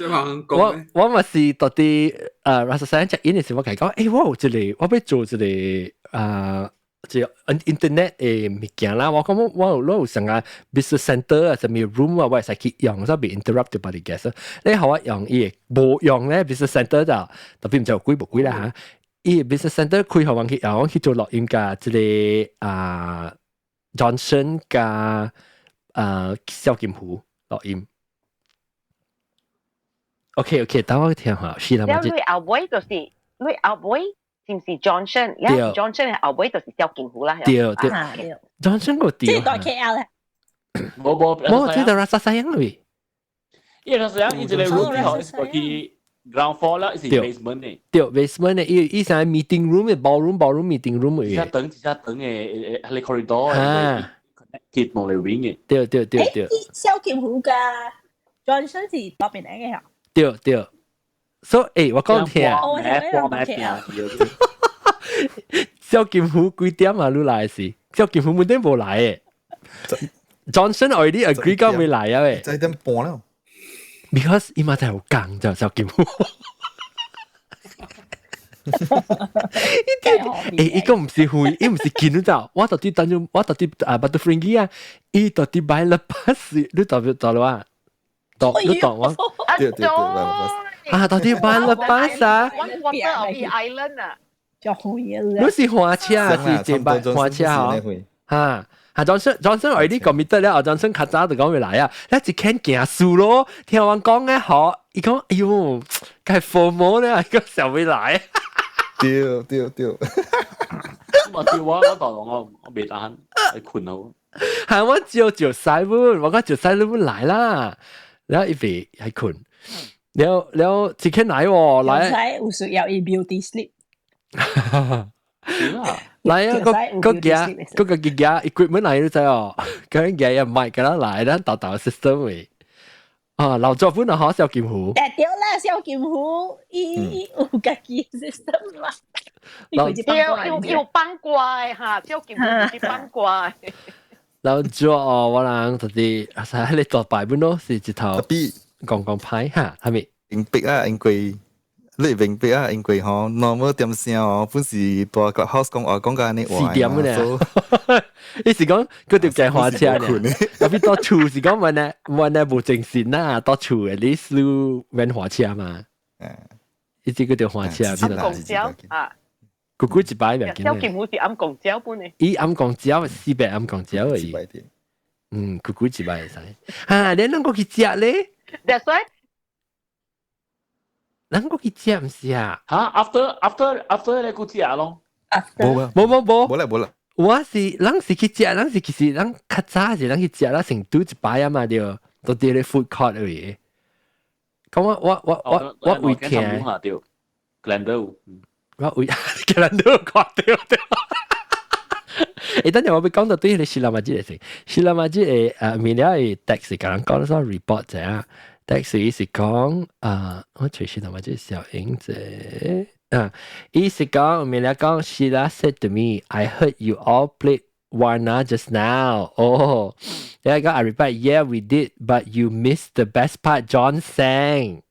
我嘛是到底啊，羅西亞食煙嘅時，我共伊講，欸，我有一個，我欲做一個啊。這 internet 的物件啦，我講我有成個 business center 啊，啥物 room 啊，我會使去用，所以被 interrupt 到別個 guest。你予我用伊無用咧 business center 就特別毋知有貴無貴啦嚇。伊 business center 開予我去，我去做錄音佮這個啊 Johnson 佮啊蕭金虎錄音。OK OK，等我聽下，是啦嘛？你後尾就是你後尾。是毋是 Johnson？對，Johnson 嘅後尾就是蕭敬虎啦。對對，Johnson 個對。這個 KL 咧。無無無，這個 Rasa Sayang 位。伊 Rasa Sayang 伊一個 room 吼，是過去 ground floor 啦，是 basement 嘅。對，basement 嘅，伊伊啥 meeting room 嘅 ballroom ballroom meeting room 嘅。一隻長一隻長嘅，係 corridor 嘅，結望嚟 wing 嘅。對對對對。蕭敬虎佮 Johnson 是嗰邊嚟嘅。對對。所以我講聽。我買蕭金虎幾點啊？你來時，蕭金虎滿點無來嘅。Johnson already agree 講會來啊喂。 1點半了。 Because 伊嘛就有講就蕭金虎。欸，伊個毋是遠，伊毋是近你知？我到底等咗，我到底啊，Batu Ferringhi 啊，伊到底買了巴士，你到底到了啊？到你懂我？對對對，買了巴士。啊，到底買了巴士啊？One quarter of the island 啊！就好嘢啦。你是換車是這擺換車哦？哈，啊，Johnson Johnson already committed 了，Johnson 較早就講會來啊，你一肯行輸咯，聽我講咧，好，伊講，哎喲，該 FOMO 咧，伊講想會來。對對對。我叫我我大龍我我未得閒，係困好。係我照照細本，我講照細你本來啦，然後伊未係困，了了一肯來喎，來。有需要伊 beauty sleep。來啊！個個夾個個夾 equipment 來你知哦，嗰夾又唔係㗎啦，來咱豆豆 system 位。啊，老作本啊，好蕭金虎。誒對啦，蕭金虎，伊有家己 system 嘛。有有放歌的哈，蕭金虎是放歌。老作哦，我人就是啊，你做擺本咯，是一頭。講講牌哈，係咪？明白啊，因為你明白啊，因為吼，normal 點聲哦，本是大 clubhouse 講話講緊你話 4點咧，伊是講佢條計花車呢，特別到厝是講問呢問呢無精神啊，到厝 at least 你免花車嘛，伊這個條花車。暗公交啊，久久一擺袂緊。蕭金虎是暗公交本的。伊暗公交400暗公交而已。嗯，久久一擺會使。哈，你啷個去食咧？That's why。咱個去食毋是啊？嚇，after after after 你個食咯？無無無無，無啦無啦。我是咱是去食，咱是其實咱較早是咱去食啦，成拄一擺啊嘛對，都佇咧 food court 而已。咁我為聽，對，Glendale，我為 Glendale 看到對。欸，等陣我欲講到對彼個 Sheila Majid 的先，Sheila Majid 的面了的 text 共人講說 report 者啊，text 是講啊，我揣 Sheila Majid 小英子啊，伊是講面了講 Sheila said to me, I heard you all played Warna just now. Oh, then I got I replied, yeah, we did, but you missed the best part. John sang.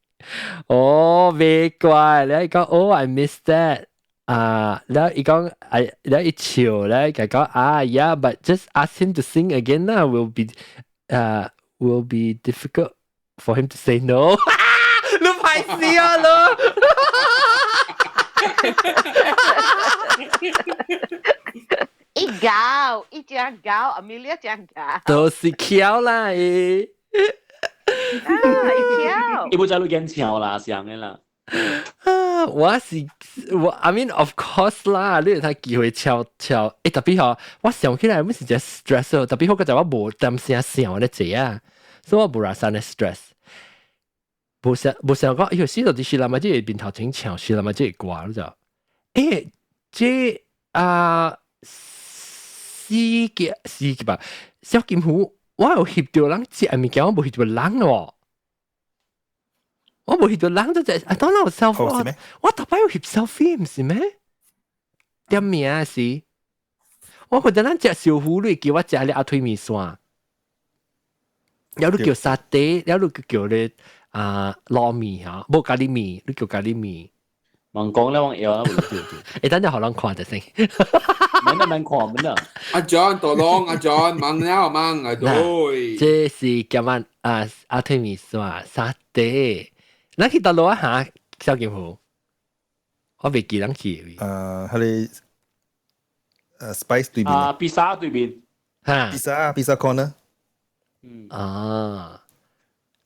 哦，袂怪，你講哦，I missed that. 啊，然後伊講，哎，然後伊笑咧，佢講啊，yeah，but just ask him to sing again 啦，will be difficult for him to say no。你歹死啊咯！伊搞，伊真搞，Amelia 真搞。都是巧啦，伊。啊，伊跳。伊無知你見笑啦，上嘅啦。啊，我是我，I mean of course 啦，你睇機會超超，欸特別嗬，我想起來，我是只 stress 哦，特別好個就我無擔心想咧濟啊，所以我無啦生咧 stress。無想無想講，哎喲，死到啲是啦嘛，這個面頭前唱是啦嘛，這個歌你就，欸，這啊四個四個吧，小金虎，我有翕到人食物件，我無翕到人喎。我無翕到人就係，啊，當然有 selfie，我逐擺有翕 selfie 毋是咩？點名是？我覺得咱食燒虎，你叫我食咧鴨腿麵線，了你叫沙爹，了你叫咧啊撈麵嚇，無咖喱麵，你叫咖喱麵。問講咧，我要啊，欸，等陣予人看著先。免得免看，免得。阿 John tolong 阿 John 忙了忙啊，對。這是今晚啊鴨腿麵線沙爹。咱去佗落啊嚇，小金虎，我袂記咱去。彼個Spice 對面。啊，披薩對面。嚇。披薩披薩 corner。嗯。啊。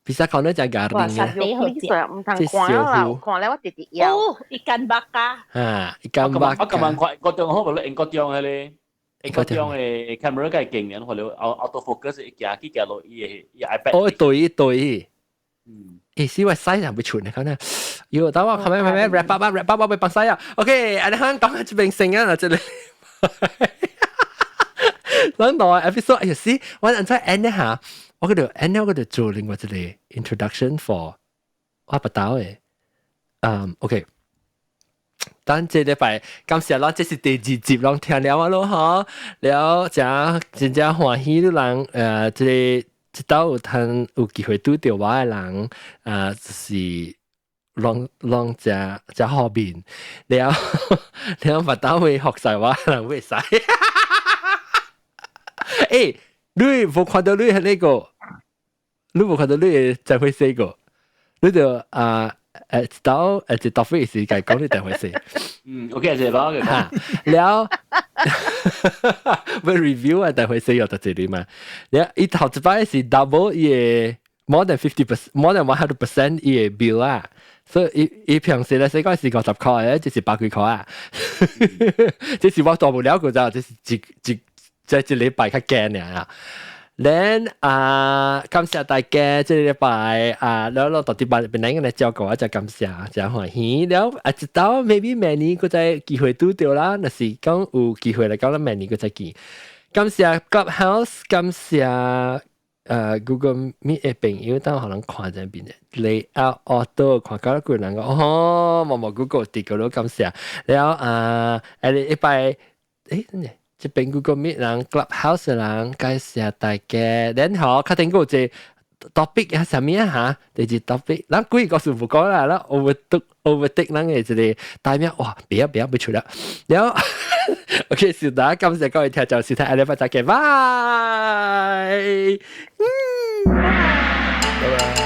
披薩 corner 就咖喱哇，沙爹好食，毋通看啦，看了我直直枵。哦，ikan bakar。啊，ikan bakar。我今晚看個中好無咧，英國中彼個，英國中的 camera 較勁咧，或者 auto focus 一行去行落伊的伊 iPad。哦，對對。嗯。欸，是我使人會傳啊，可能。喲，等我，係咪係咪 wrap up 啊，wrap up 我被放晒啊。OK，啊，你香港這邊先啊，這裡。兩代 episode，哎呀，是，我陣再 end 一下，我嗰度 end 我嗰度做另外一個 introduction for 我不到嘅。嗯，OK。等這禮拜感謝咱，這是第二集，攏聽了啊咯，嗬，了真真正歡喜你人，這個這道有通有機會拄著我的人，就是攏攏真真好面，了了把單位學晒我人會使。欸，你無看到你係呢個，你無看到你會怎會死個？你就啊。到一道飛時間講你就會死。嗯，OK，謝謝嚇。了，要 review 啊，就會死又得這裡嘛。了，伊頭一擺是 double 伊個 more than 50%，more than 100% 伊個 bill 啊。所以伊伊平時咧，說講是50塊的，這是百幾塊啊。這是我大不了個咋，這是一一這一禮拜較驚爾啊。Then 啊，感謝大家這個禮拜啊，了了到底把本來來照顧我，就感謝，真歡喜。了啊，直到 maybe 明年閣再機會拄著啦，若是講有機會來講，咱明年閣再見。感謝 Clubhouse，感謝Google Meet 的朋友，等予人看這邊的 layout auto 看到幾人講，哦，某某 Google 佇個都感謝。了啊，一擺，欸，真的。這邊 Google Meet 人 Clubhouse 人，感謝大家。然後較頂個有一個 topic 係啥物啊嚇？第二 topic，咱幾個是無講啦，咱 overtake overtake 咱的一個大名，哇，不要不要，不出了。然後 OK，是大家感謝各位聽眾收聽，下禮拜再見，拜。拜拜。